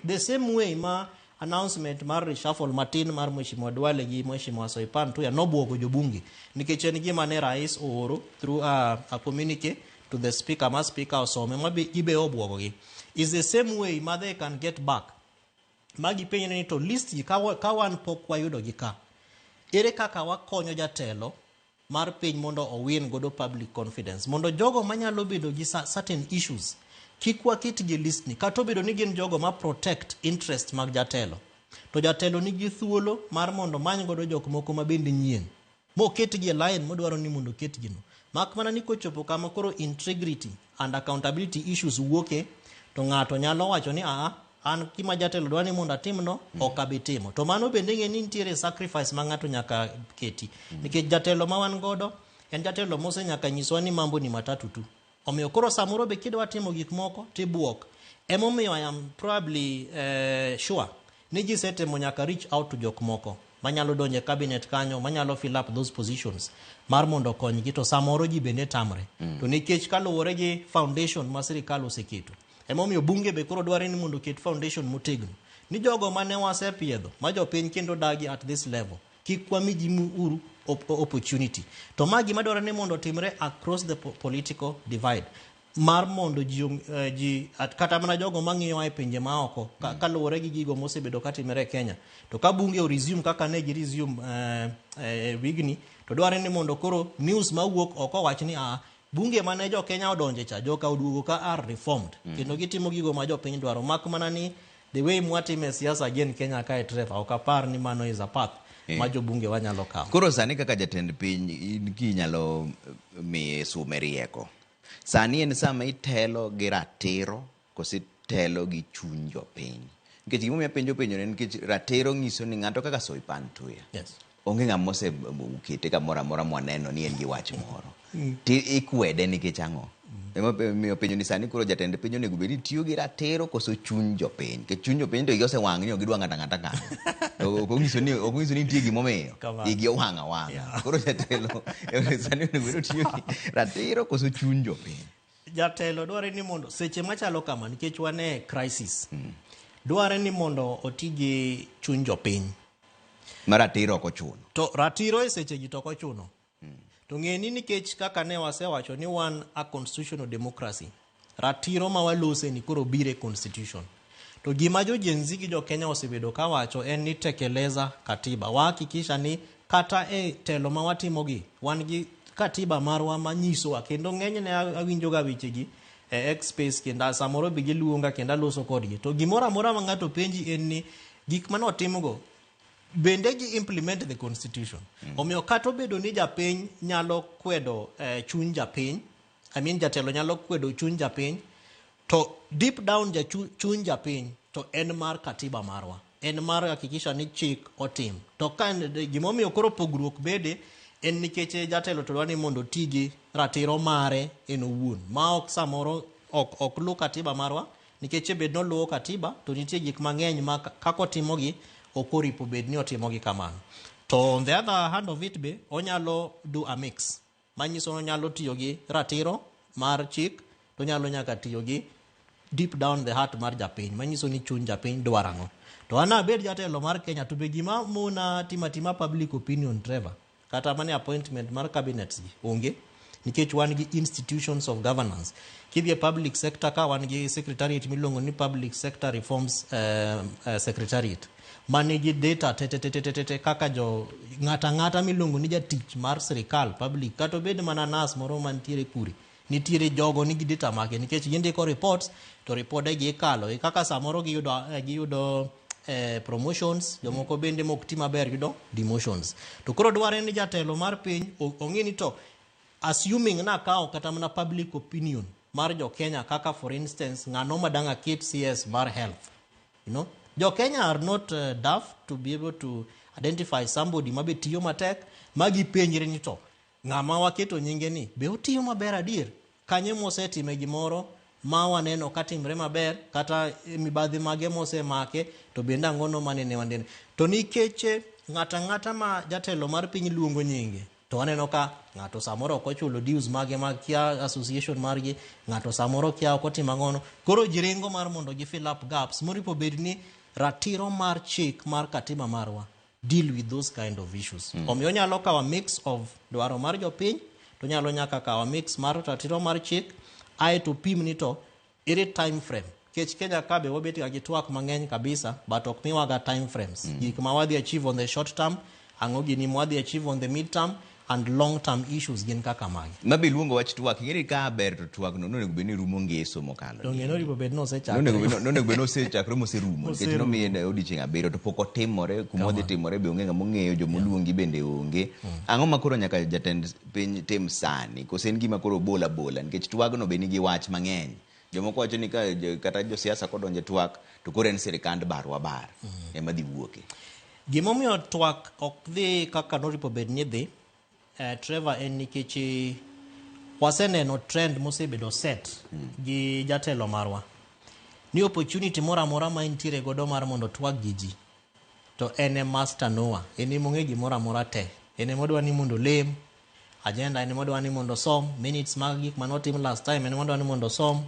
the same way ma announcement mar reshuffle matin mar Mheshimiwa Duale gi Mheshimiwa Soipan Tuya nobuogo jobunge nikech en gima ne rais ooro through a communique to the speaker ma speaker osome ma gibe obuogogi. Is the same way ma they can get back ma gipenjre ni to list gi ka wan pok wayudo gi ka, ere kaka wakonyo jatelo mar piny mondo owin godo public confidence mondo jogo manyalo bedo gi certain issues kik waket gi list ni kata obedo ni gin jogo ma protect interest mag jatelo to jatelo nigi thuolo mar mondo many godo jok moko ma bende nyien moketgi e line modwaro ni mondo oketgi no. Mak mana ni kochopo kama koro integrity and accountability issues wuoke to ng'ato nyalo wacho ni An gima jatelo dwa ni mondo atimno ok abi timo. To mano bende ing'e ni nitiere sacrifice ma ng'ato nyaka keti. Nikech jatelo ma wan godo en jatelo mose nyaka nyiswa ni mambo ni matatu tu. Omiyo koro samoro be kidwa timo gik moko tibuok. Emomiyo I am probably sure ni ji setemo nyaka reach out to jok moko manyalo donjo e cabinet kanyo, manyalo fill up those positions mar mondo okonygi, to samoro ji bende tamre. To nikech kaluwore gi foundation ma sirikal oseketo. Emomiyo bunge be koro dware ni mondo oket foundation motegno. Ni jogo mane wasepiedho, ma jopiny kendo dagi at this level, kik wami ji uru opportunity. To ma gima dwarore ni mondo otimre across the political divide. Mar mondo ji kata mana jogo mang'iyowa e pinje maoko kaluwore gi gigo mosebedo katimore e Kenya. To ka bunge o resume kaka ne gi resume wigni, to dwarore ni mondo koro news mawuok oko wach ni bunge mane jo Kenya odonje cha, joka oduogo ka are reformed. Kendo gitimo gigo ma jopiny dwaro. Mak mana ni the way mwatime siasa again Kenya kae Trevor, ok apar ni mano is a path ma jobunge wanyalo kawo. Koro sani kaka jatend piny, in kinyalo miye sume rieko. Sani en sama itelo gi ratiro koso itelo gi chuny jopiny. Nikech gimomiyo apenjo penjo ni nikech ratiro nyiso ni ng'ato kaka Soipan Tuya. Onge ng'ama osekete kamoro amora mwaneno ni en gi wach moro. Ti ikwede nikech ang'o? Emomiyo penjo ni sani koro jatend piny onego bed ni tiyo gi ratiro koso chuny jopiny. Nikech chuny jopiny to igi osewang' ni ok gidwa ng'ato ang'ata kanyo. To ok onyiso ni ok onyiso ni nitie gimomiyo. Kamano. Igi owang' awang'a. Koro jatelo sani onego bed ni otiyo gi ratiro koso chuny jopiny. Jatelo dware ni mondo seche machalo kama nikech wan e crisis. Dware ni mondo oti gi chuny jopiny. Ma ratiro ok ochuno. To ratiro e seche gi to ok ochuno. To ng'e ni nikech kaka ne wasewacho ni wan a constitutional democracy, ratiro ma walose ni koro biro e constitution. To gima jo Gen Z gi jo Kenya osebedo kawacho en ni tekeleza katiba. Wahakikisha ni kata e telo ma watimogi, wan gi katiba marwa manyisowa, kendo ng'enyne awinjoga wechegi e X space, kendo samoro be giluonga kendo aloso kodgi. To gimoro amora ma ng'ato penji en ni gik mane otimgo bende gi implement the constitution. Omiyo kata obedo ni japiny nyalo kwedo chuny japiny, I mean jatelo nyalo kwedo chuny japiny, to deep down chuny japiny to en mar katiba marwa. En mar hakikisha ni chik otim. To ka gimomiyo koro pogruok bede en nikech jatelo to dwa ni mondo oti gi ratiro mare en owuon, ma ok samoro ok luw katiba marwa, nikech bed noluwo katiba to nitie gik mang'eny ma kaka otimogi ok oripo bed ni otimogi kamano. To on the other hand of it be onyalo do a mix, manyiso ni onyalo tiyo gi ratiro mar chik to onyalo nyaka tiyo gi deep down the heart mar japiny, manyiso ni chuny japiny dwaro ang'o. To an abed jatelo mar Kenya to be gima mona timo atima public opinion Trevor, kata mana appointment mar cabinets gi onge, nikech wan gi institutions of governance. Kidhi e public sector ka wan gi secretariat miluongo ni Public Sector Reforms Secretariat manigi data te te te te te te kaka jo ng'ata ang'ata miluongo ni jatich mar sirikal public, kata obed mana nurse moro mantiere kure, nitiere jogo nigi data mage nikech gindiko reports to ripode gi ikalo e kaka samoro giyudo promotions, jomoko bende mok ti maber yudo demotions. To koro dware ni jatelo mar piny ong'e ni to assuming nakawo kata mana public opinion mar jo Kenya kaka for instance ng'ano madang' aket CS mar health, you know, jo Kenya are not daft to be able to identify somebody mabe tiyo matek ma gipenjre ni to ng'ama waketo nyinge ni be otiyo maber adier, kanye mosetime gimoro ma waneno katimre maber, kata mibadhi mage mosemake to bende ang'ono manene wanene. To nikech ng'ata ang'ata ma jatelo mar piny luongo nyinge to waneno ka ng'ato samoro ok ochulo dues mage mag kia association margi, ng'ato samoro kia ok otimo ang'ono, koro ji ringo mar mondo gi fill up gaps moripo bed ni ratiro mar chik mar katiba marwa deal with those kind of issues. Omiyo onyalo kawo mix of dwaro mar jopiny, to onyalo nyaka kawo mix mar ratiro mar chik, aeto pim ni to ere time frame. Nikech Kenya ka be wabet ga gi twak mang'eny kabisa, but ok miwaga time frames. Gik ma wadhi achieve on the short term, ang'o gini mwadhi achieve on the mid term, and long term issues gin kaka magi. Mabe iluongo wach twak, ing'e ni ka ber to twak no nonego bed ni rumo ngeso mokalo. To ng'e nonego bed ni osechakre. Nonego bed ni osechakre moserumo, nikech Oserumo. nomiye odiochieng' 7 to pok otimore, kuma odhi timore be onge ng'ama ong'eyo, jomoluongi bende onge. Ang'o ma koro nyaka jatend piny tim sani? Koso en gima koro bola bola, nikech twagno be nigi wach mang'eny. Jomoko wacho ni ka kata josiasa kodonje twak to koro en sirikand barwa bar ema dhi wuoke. Gimomiyo twak ok dhi kaka noripo bed ni dhi, Trevor, en nikech waseneno trend mosebedo set gi jatelo marwa ni opportunity moro amora ma entiere godo mar mondo twak gi ji to en e master knower, en ema ong'e gimoro amora te, en ema odwa ni mondo olem agenda, en ema odwa ni mondo osom minutes mag gik manotim last time, en ema odwa ni mondo osom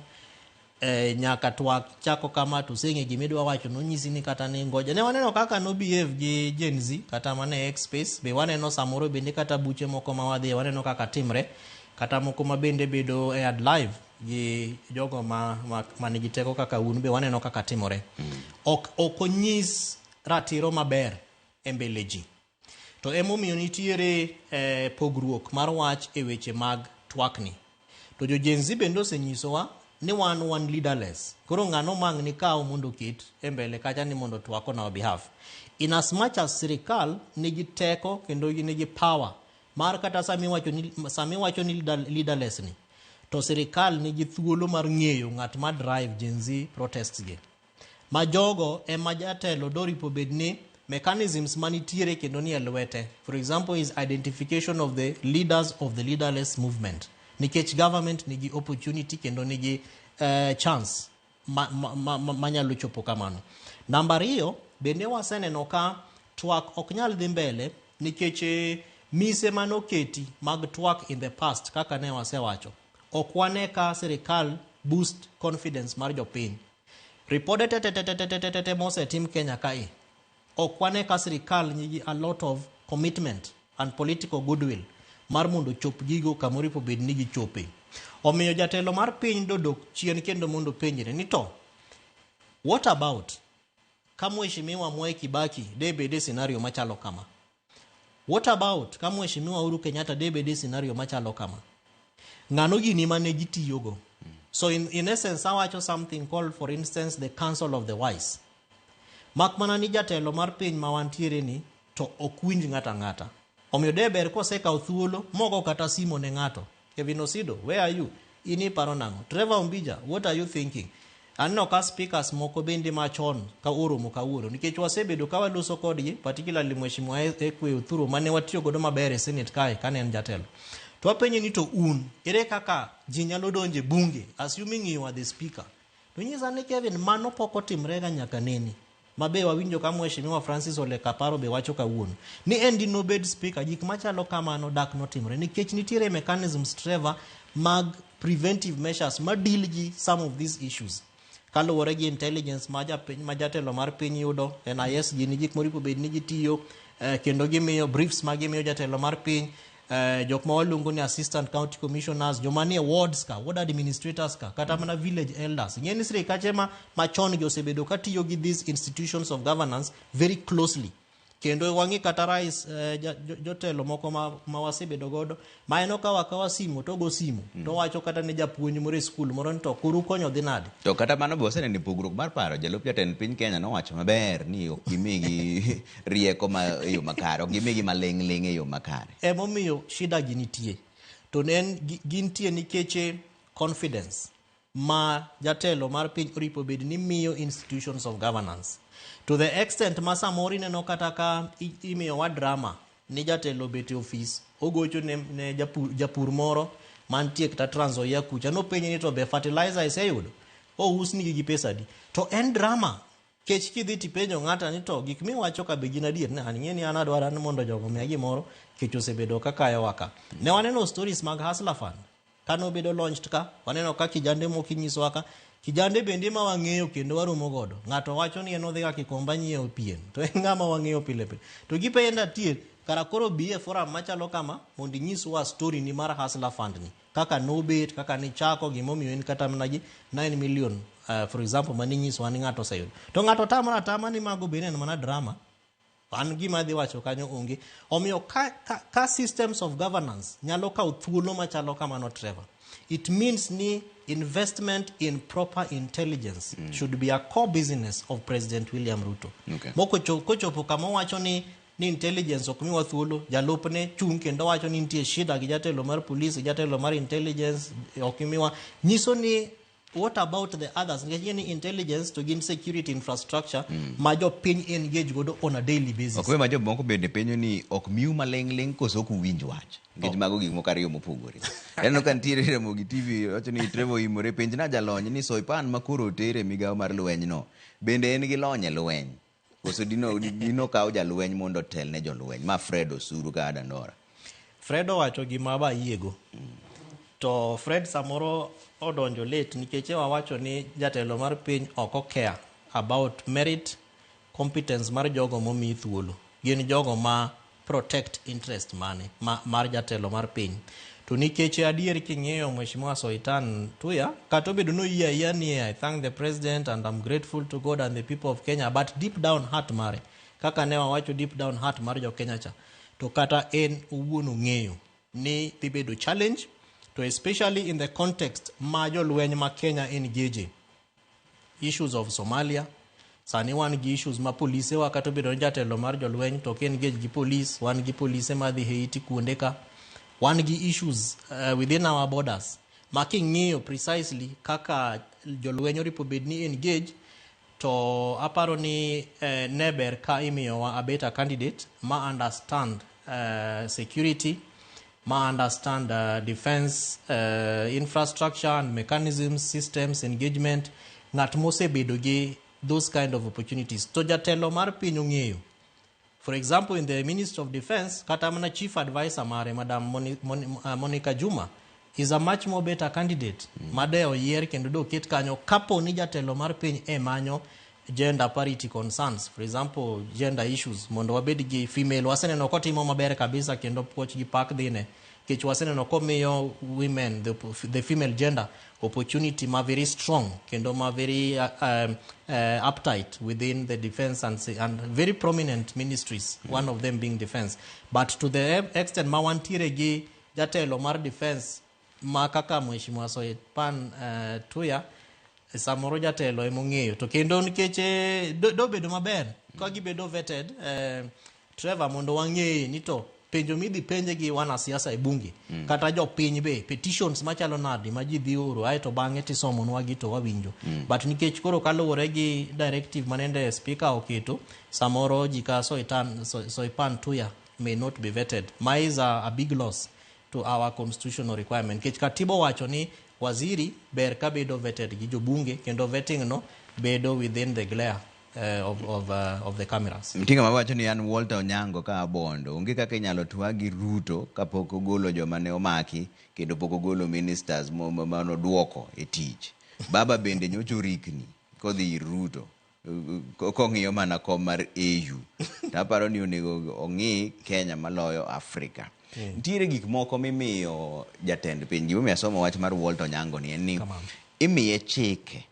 nyaka twak chako kama to oseng'e gima idwa wacho, nonyisi ni kata ni ngoja. Ne waneno kaka no behave gi Gen Z kata mana e X space be waneno samoro bende kata buche moko ma wadhiye waneno kaka timre, kata moko ma bende bedo aired live gi jogo ma nigi teko kaka un be waneno kaka timore. Ok onyis ratiro maber e mbele ji. To emomiyo nitiere pogruok mar wach e weche mag twakni. To jo Gen Z bende osenyisowa ni wan leaderless. Koro ng'ano mang' ni kaw mondo oket e mbele kacha ni mondo twak on our behalf. In as much as sirikal nigi teko kendo nigi power mar kata sami wacho ni leaderless ni, to sirikal nigi thuolo mar ng'eyo ng'at ma drive Gen Z protests gi. Ma jogo ema jatelo doripo bed ni mechanisms manitiere kendo ni e lwete. For example is identification of the leaders of the leaderless movement. Nikech government nigi opportunity kendo nigi chance manyalo chopo kamano. Namba ariyo, bende waseneno ka twak ok nyal dhi mbele nikech mise manoketi mag twak in the past kaka ne wasewacho. Ok wane ka sirikal boost confidence mar jopiny. Ripode te te te te te te te te mosetim Kenya kae, ok wane ka sirikal nigi a lot of commitment and political goodwill mar mondo ochop gigo kamoripo bed ni gichope. Omiyo jatelo mar piny dodok chien kendo mondo penjre ni to what about ka Mheshimiwa Mwai Kibaki de bed e scenario machalo kama? What about ka Mheshimiwa Uhuru Kenyatta de bed e scenario machalo kama? Ng'ano gini mane gitiyogo? So in essence awacho something called, for instance, the Council of the Wise. Mak mana ni jatelo mar piny ma wantiere ni to ok winj ng'ato ang'ata. Omiyo de ber kosekawo thuolo mogo kata simo ne ng'ato. Kevin Osido, where are you? In iparo nang'o? Trevor Ombija, what are you thinking? Aneno ka speakers moko bende machon ka oromo kawuono nikech wasebedo ka waloso kodgi, particularly Mheshimiwa Ekwe Uthuru mane watiyo godo maber e Senate kae kane en jatelo. To wapenje ni to un, ere kaka ji nyalo donjo e bunge assuming you are the speaker? To nyisa ni Kevin, mano pok otimre ga nyaka nene. Mabe wawinjo ka Mheshimiwa Francis Ole Kaparo be wacho kawuono ni en dinobed speaker, gik machalo kamano dak notimre nikech nitiere mechanisms, Trevor, mag preventive measures ma deal gi some of these issues kaluwore gi intelligence ma japiny ma jatelo mar piny yudo. NIS gini gik moripo bed ni gitiyo kendo gimiyo briefs ma gimiyo jatelo mar piny, jok ma waluongo ni assistant county commissioners, joma nie wards ka, ward administrators ka, kata mana village elders. Ing'e ni sirikache ma machon gi osebedo ka tiyo gi these institutions of governance very closely, kendo wang'i kata rais, jotelo moko ma wasebedo godo ma en okawo akawa simo to ogo simo to wacho kata ne japuonj moro e skul moro ni to kuru konyo dhi nade. To kata mano be waseneno pogruok mar paro. Jalup jatend piny Kenya nowacho maber ni ok gimigi rieko ma e yo makare, ok gimigi maling' ling' e yo makare. Emomiyo shida gi nitie to ne en gintie nikech confidence ma jatelo mar piny oripo bed ni miyo institutions of governance to the extent ma samoro ineno kata ka imiyowa drama ni jatelo obet e ofis ogocho ne japur moro mantie kata Trans Nzoia kucha, nopenje ni to be fertilizer iseyudo, ousnigi gi pesa adi, to en drama kech kidhi tipenjo ng'ata ni to gik miwacho ka be gin adier, ne an ing'e ni an adwaro ni mondo jogo omiya gimoro kech osebedo ka kayowa. Ka ne waneno stories mag Hustler Fund kanobedo launched, ka waneno ka kijande moko inyisowa ka kijande bende ma wang'eyo kendo waromo godo, ng'ato wacho ni en odhiga Kikomba nyiewo pien, to en ng'ama wang'eyo pile pile, to gipenje atier kara koro bi e forum machalo kama mondo inyiswa story ni mar Hustler Fund ni, kaka nobet, kaka nichako, gimomiyo in kata mana gi 9 million, for example, maninyiswa ni ng'ato oseyudo, to ng'ato tamre atama ni mago bende en mana drama, an gima adhi wacho kanyo onge. Omiyo ka systems of governance nyalo kawo thuolo machalo kamano, Trevor, it means ni investment in proper intelligence should be a core business of President William Ruto. Kochopo kama owacho ni intelligence ok miwa thuolo, jalupne chung' kendo wacho ni nitie shida gi jatelo mar police, gi jatelo mar intelligence ok miwa, nyiso ni What about the others? Nikech ing'e ni intelligence to gin security infrastructure ma jopiny engage godo on a daily basis. Ok we ma jomoko bende penjo ni ok miu maling' ling' koso ok uwinj wach. Nikech mago gik moko ariyo mopogore. Aneno ka nitiere Ramogi TV wacho ni Trevor oimore penjna jalony ni Soipan ma koro oter e migawo mar lweny no bende en gi lony e lweny. Koso dino, dino kaw jalweny mondo otel ne jolweny. Ma Fred Osuru ka Dandora. Fred owacho gima ba yiego. To Fred samoro odonjo late nikech e wawacho ni jatelo mar piny ok o care about merit, competence mar jogo momi thuolo. Gin jogo ma protect interest mane ma, mar jatelo mar piny. To nikech adier king'iyo Mheshimiwa Soitan Tuya, kata obedo ni oyie ayia ni I thank the president and I'm grateful to God and the people of Kenya, but deep down heart mare, kaka ne wawacho deep down heart mar jo Kenya cha, to kata en owuon ong'eyo ni dhi bedo challenge, to especially in the context ma jolweny ma Kenya engage issues of Somalia. Sani wan gi issues ma polise wa kata obedo ni jatelo mar jolweny to ok engage gi police, wan gi polise madhi Haiti kuonde ka. Wan gi issues within our borders ma king'iyo precisely kaka jolweny oripo bed ni engage to aparo ni ne ber ka imiyowa a better candidate ma understand security, ma understand defense infrastructure and mechanisms, systems, engagement, ng'at mosebedo gi those kind of opportunities. To jatelo mar piny ong'eyo. For example, in the Ministry of Defense, kata mana chief advisor mare, Madam Monica Juma, is a much more better candidate. Made oyier kendo do ket kanyo kapo ni jatelo mar piny e manyo gender parity concerns, for example, gender issues, mondo wabed gi female. Waseneno kotimo maber kabisa kendo puoch gi pak dhine. Nikech waseneno komiyo women, the female gender, opportunity ma very strong, kendo ma very uptight within the defense and very prominent ministries, one of them being defense. But to the extent ma wantiere gi jatelo mar defense ma kaka Mheshimiwa Soipan Tuya, samoro jatelo emong'eyo. To kendo nikech dobedo maber ka gibedo vetted, Trevor, mondo wang'e ni to penjo midhi penje gi wanasiasa e bunge, kata jopiny be, petitions machalo nadi ma ji dhi oro, aeto bang'e tisomonwa gi to wawinjo. But nikech koro kaluwore gi directive manende speaker oketo, samoro ji ka Soipan Tuya may not be vetted. Ma is a big loss to our constitutional requirement. Nikech katiba owacho ni waziri ber ka bedo vetted gi jobunge, kendo vetting no bedo within the glare of the cameras. Mtinga mawacho ni an Walter Onyango ka Abondo, onge kaka inyalo twag gi Ruto kapok ogolo joma ne omaki kendo pok ogolo ministers manoduoko e tich. Baba bende nyocha orikni kodhi ir Ruto kong'iyo mana kom mar AU. To aparo ni onego ong'i Kenya maloyo Afrika. Nitiere gik moko mimiyo jatend piny. Gimomiyo asomo wach mar Walter Onyango ni en ni imiye chike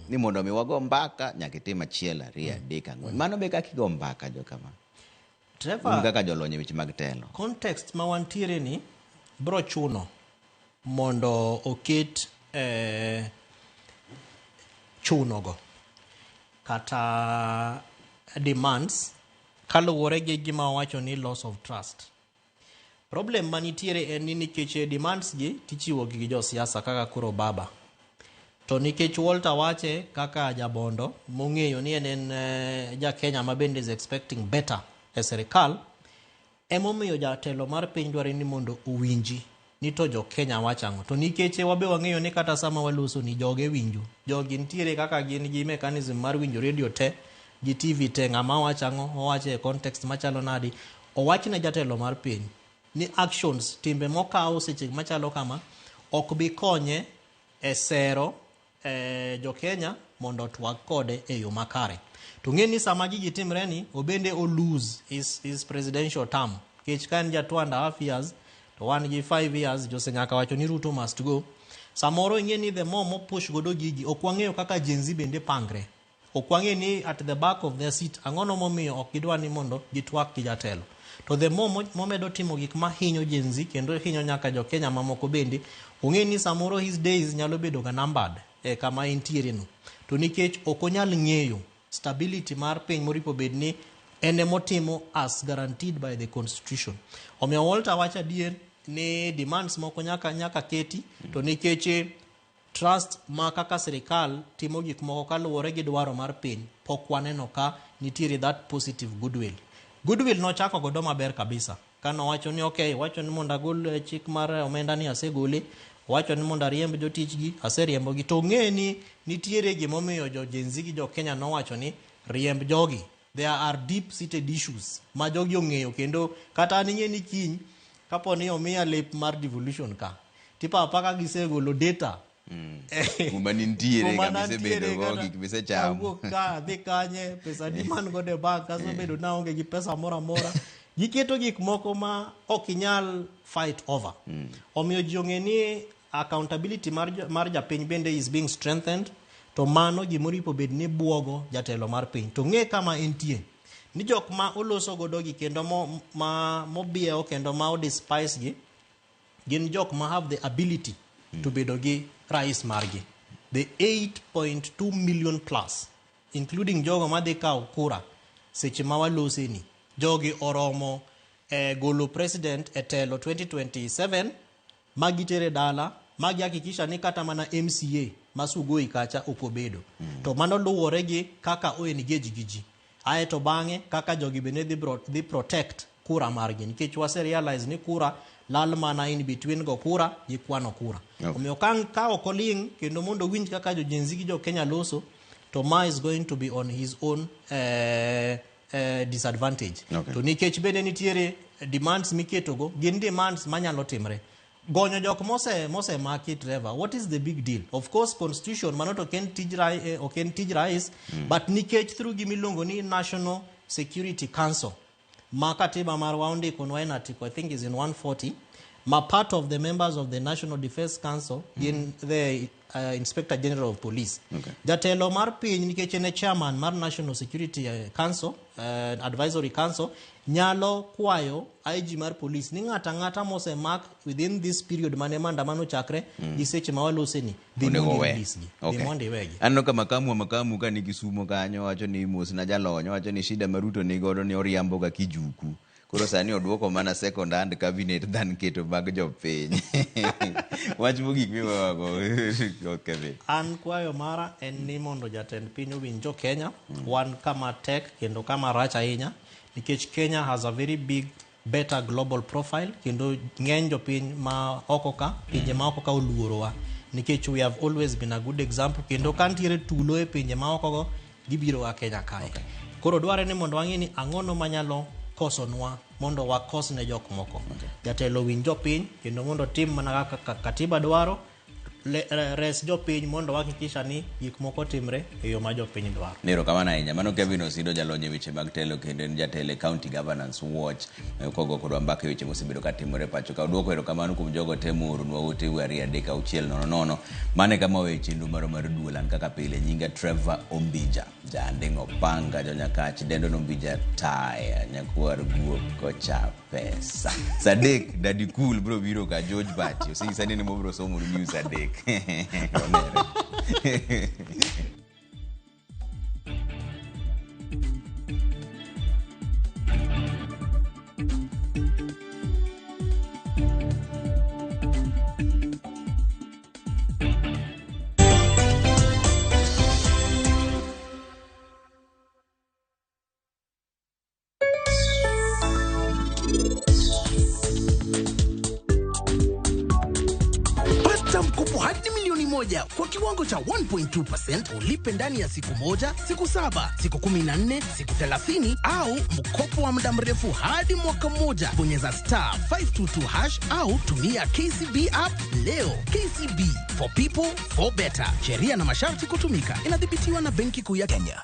ni mondo mi wago mbaka nyaka itim achiel, ariyo, adek, ang'wen. Mano be kaka igo mbaka jokama. Trevor, Un kaka jolony e weche mag telo. Context ma wantiere ni bro chuno mondo oket chunogo kata demands kaluwore gi gima wawacho ni loss of trust. Problem manitiere en ni nikech demands gi tichiwo gi josiasa kaka koro baba. To nikech Walter wache kaka jabondo mong'eyo ni en en ja Kenya ma bende is expecting better e sirikal, emomiyo jatelo mar piny dwaro ni mondo owinji ni to jo Kenya wacho ang'o. To nikech wabe wang'eyo ni kata sama waloso ni joge winjo. Jogi nitiere kaka gin gi mechanism mar winjo radio te gi TV te, ng'ama wacho ang'o, owacho e context machalo nadi. Owach ne jatelo mar piny ni actions, timbe mokawo seche machalo kama ok bi konye e sero jo Kenya mondo otwag kode e yo makare. To ng'e ni sama gigi timre ni, obende o lose his presidential term. Nikech ka en ja 2.5 years, to wan gi 5 years, josenyaka wacho ni Ruto must go. Samoro ing'e ni the more mo push godo gigi, ok wang'eyo kaka Gen Z bende pangre. Ok wang'e ni at the back of their seat, ang'ono momiyo ok gidwa ni mondo gitwak gi jatelo. To the more momedo timo gik ma hinyo Gen Z, kendo hinyo nyaka jo Kenya mamoko bende, ong'e ni samoro his days nyalo bedo ga numbered e kama entiere no. To nikech ok onyal ng'eyo stability mar piny moripo bed ni en emotimo as guaranteed by the constitution. Omiyo Walter wacho adier ni demands moko nyaka keti, to nikech Trust ma kaka sirikal timo gik moko kaluwore gi dwaro mar piny, pok waneno ka nitiere that positive goodwill. Goodwill nochako godo maber kabisa. Kanowacho ni okay, wacho ni mondo agol chik mar omenda ni asegole, wacho ni mondo ariemb jotichgi, aseriembogi. To ng'e ni nitiere gimomiyo jo Gen Z gi jo Kenya nowacho ni riemb jogi. There are deep seated issues ma jogi ong'eyo kendo kata an ing'e ni kiny kapo ni omiya lep mar devolution ka, tipapa ka gisegolo data Kuma nintiere, Kuma kama nantiere isebedogo, kata gik misechamo. awuok ka adhi kanye, pesa adi man godo e bank, asebedo naonge gi pesa moro amora. Giketo gik moko ma ok inyal fight over. Omiyo ji ong'e ni accountability mar japiny bende is being strengthened, to mano gimoripo bed ni buogo jatelo mar piny. To ng'e kama entie, ni jok ma oloso godo gi kendo mobiewo kendo ma odespise gi, gin jok ma have the ability to bedo gi rais margi. The 8.2 million plus, including jogo madhi kawo kura seche ma walose ni, jogi oromo golo president e telo 2027 magitere dala, magi hakikisha ni kata mana MCA ma Sugoi kacha ok obedo. To mano luwore gi kaka o engage gi ji. Ae to bang'e kaka jogi bende dhi protect kura margi, nikech wase realize ni kura lal mana in between go kura gi kwano kura. Omiyo ka ok oling' kendo mondo owinj kaka jo Gen Z gi jo Kenya loso, to ma is going to be on his own disadvantage. To nikech bende nitiere demands miketogo, gin demands manyalo timre. Gonyo jok mose maki, Trevor, what is the big deal? Of course, constitution, mano to ok en tij rais, but nikech through gimiluongo ni National Security Council, ma katiba marwa ondikonwa en article, I think is in 140, ma part of the members of the National Defense Council gin the Inspector General of Police. Jatelo mar piny, nikech en e chairman mar National Security Council, Advisory Council, nyalo kwayo IG mar police ni ng'ato ang'ata mosemak within this period mane maandamano chakre gi seche ma walose ni, dhi Onego mondo owe. i-release gi. Dhi mondo iwegi. Aneno ka makamu ka ni Kisumo kanyo wacho ni mos na jalony, wacho ni shida ma Ruto ni godo ni oriambo ga kijuku. Koro sani oduoko mana second hand cabinet than keto mag jopiny. Wach mogik miwewago, Kevin. An kwayo mara en ni mondo jatend piny owinj jo Kenya, wan kama tek kendo kama rach ahinya, nikech Kenya has a very big better global profile, kendo ng'eny jopiny ma oko ka, pinje ma oko ka oluorowa, nikech we have always been a good example, kendo ka nitiere tulo e pinje ma oko go, gibiro ga Kenya kae. Koro dwarre ni mondo wang'e ni ang'ono manyalo kosonwa mondo wakos ne jok moko. Jatelo winj jopiny kendo mondo tim mana kaka katiba dwaro, res jopiny mondo wahakikisha ni gik moko timre e yo ma jopiny dwaro. Erokamano ahinya. Mano Kevin Osido, jalony e weche mag telo kendo en jatelo e County Governance Watch, kogo kodwa mbaka e weche mosebedo katimore pacho ka. Oduoko erokamano kuom jogo te mooronwa ote 2 3 6 0 0. Mano e kama waweyo chenro marwa mar duol. An kaka pile nyinga Trevor Ombija, Janding' Opanga, Jonyakach, Dendo Nombija Taya, Nyakwar Guok kocha pesa. Saa 3 Daddy Cool bro biro ka George Bati. Osingisa ni mobro somo news saa 3. Onere. Pata mkopo hadi milioni 1 kwa kiwango cha 1.2% ulipe ndani ya siku 1, siku 7, siku 14, siku 30 au mkopo wa muda mrefu hadi mwaka mmoja. Bonyeza star 522 hash au tumia KCB app leo. KCB for people for better. Sheria na masharti kutumika. Inadhibitiwa na Benki Kuu ya Kenya.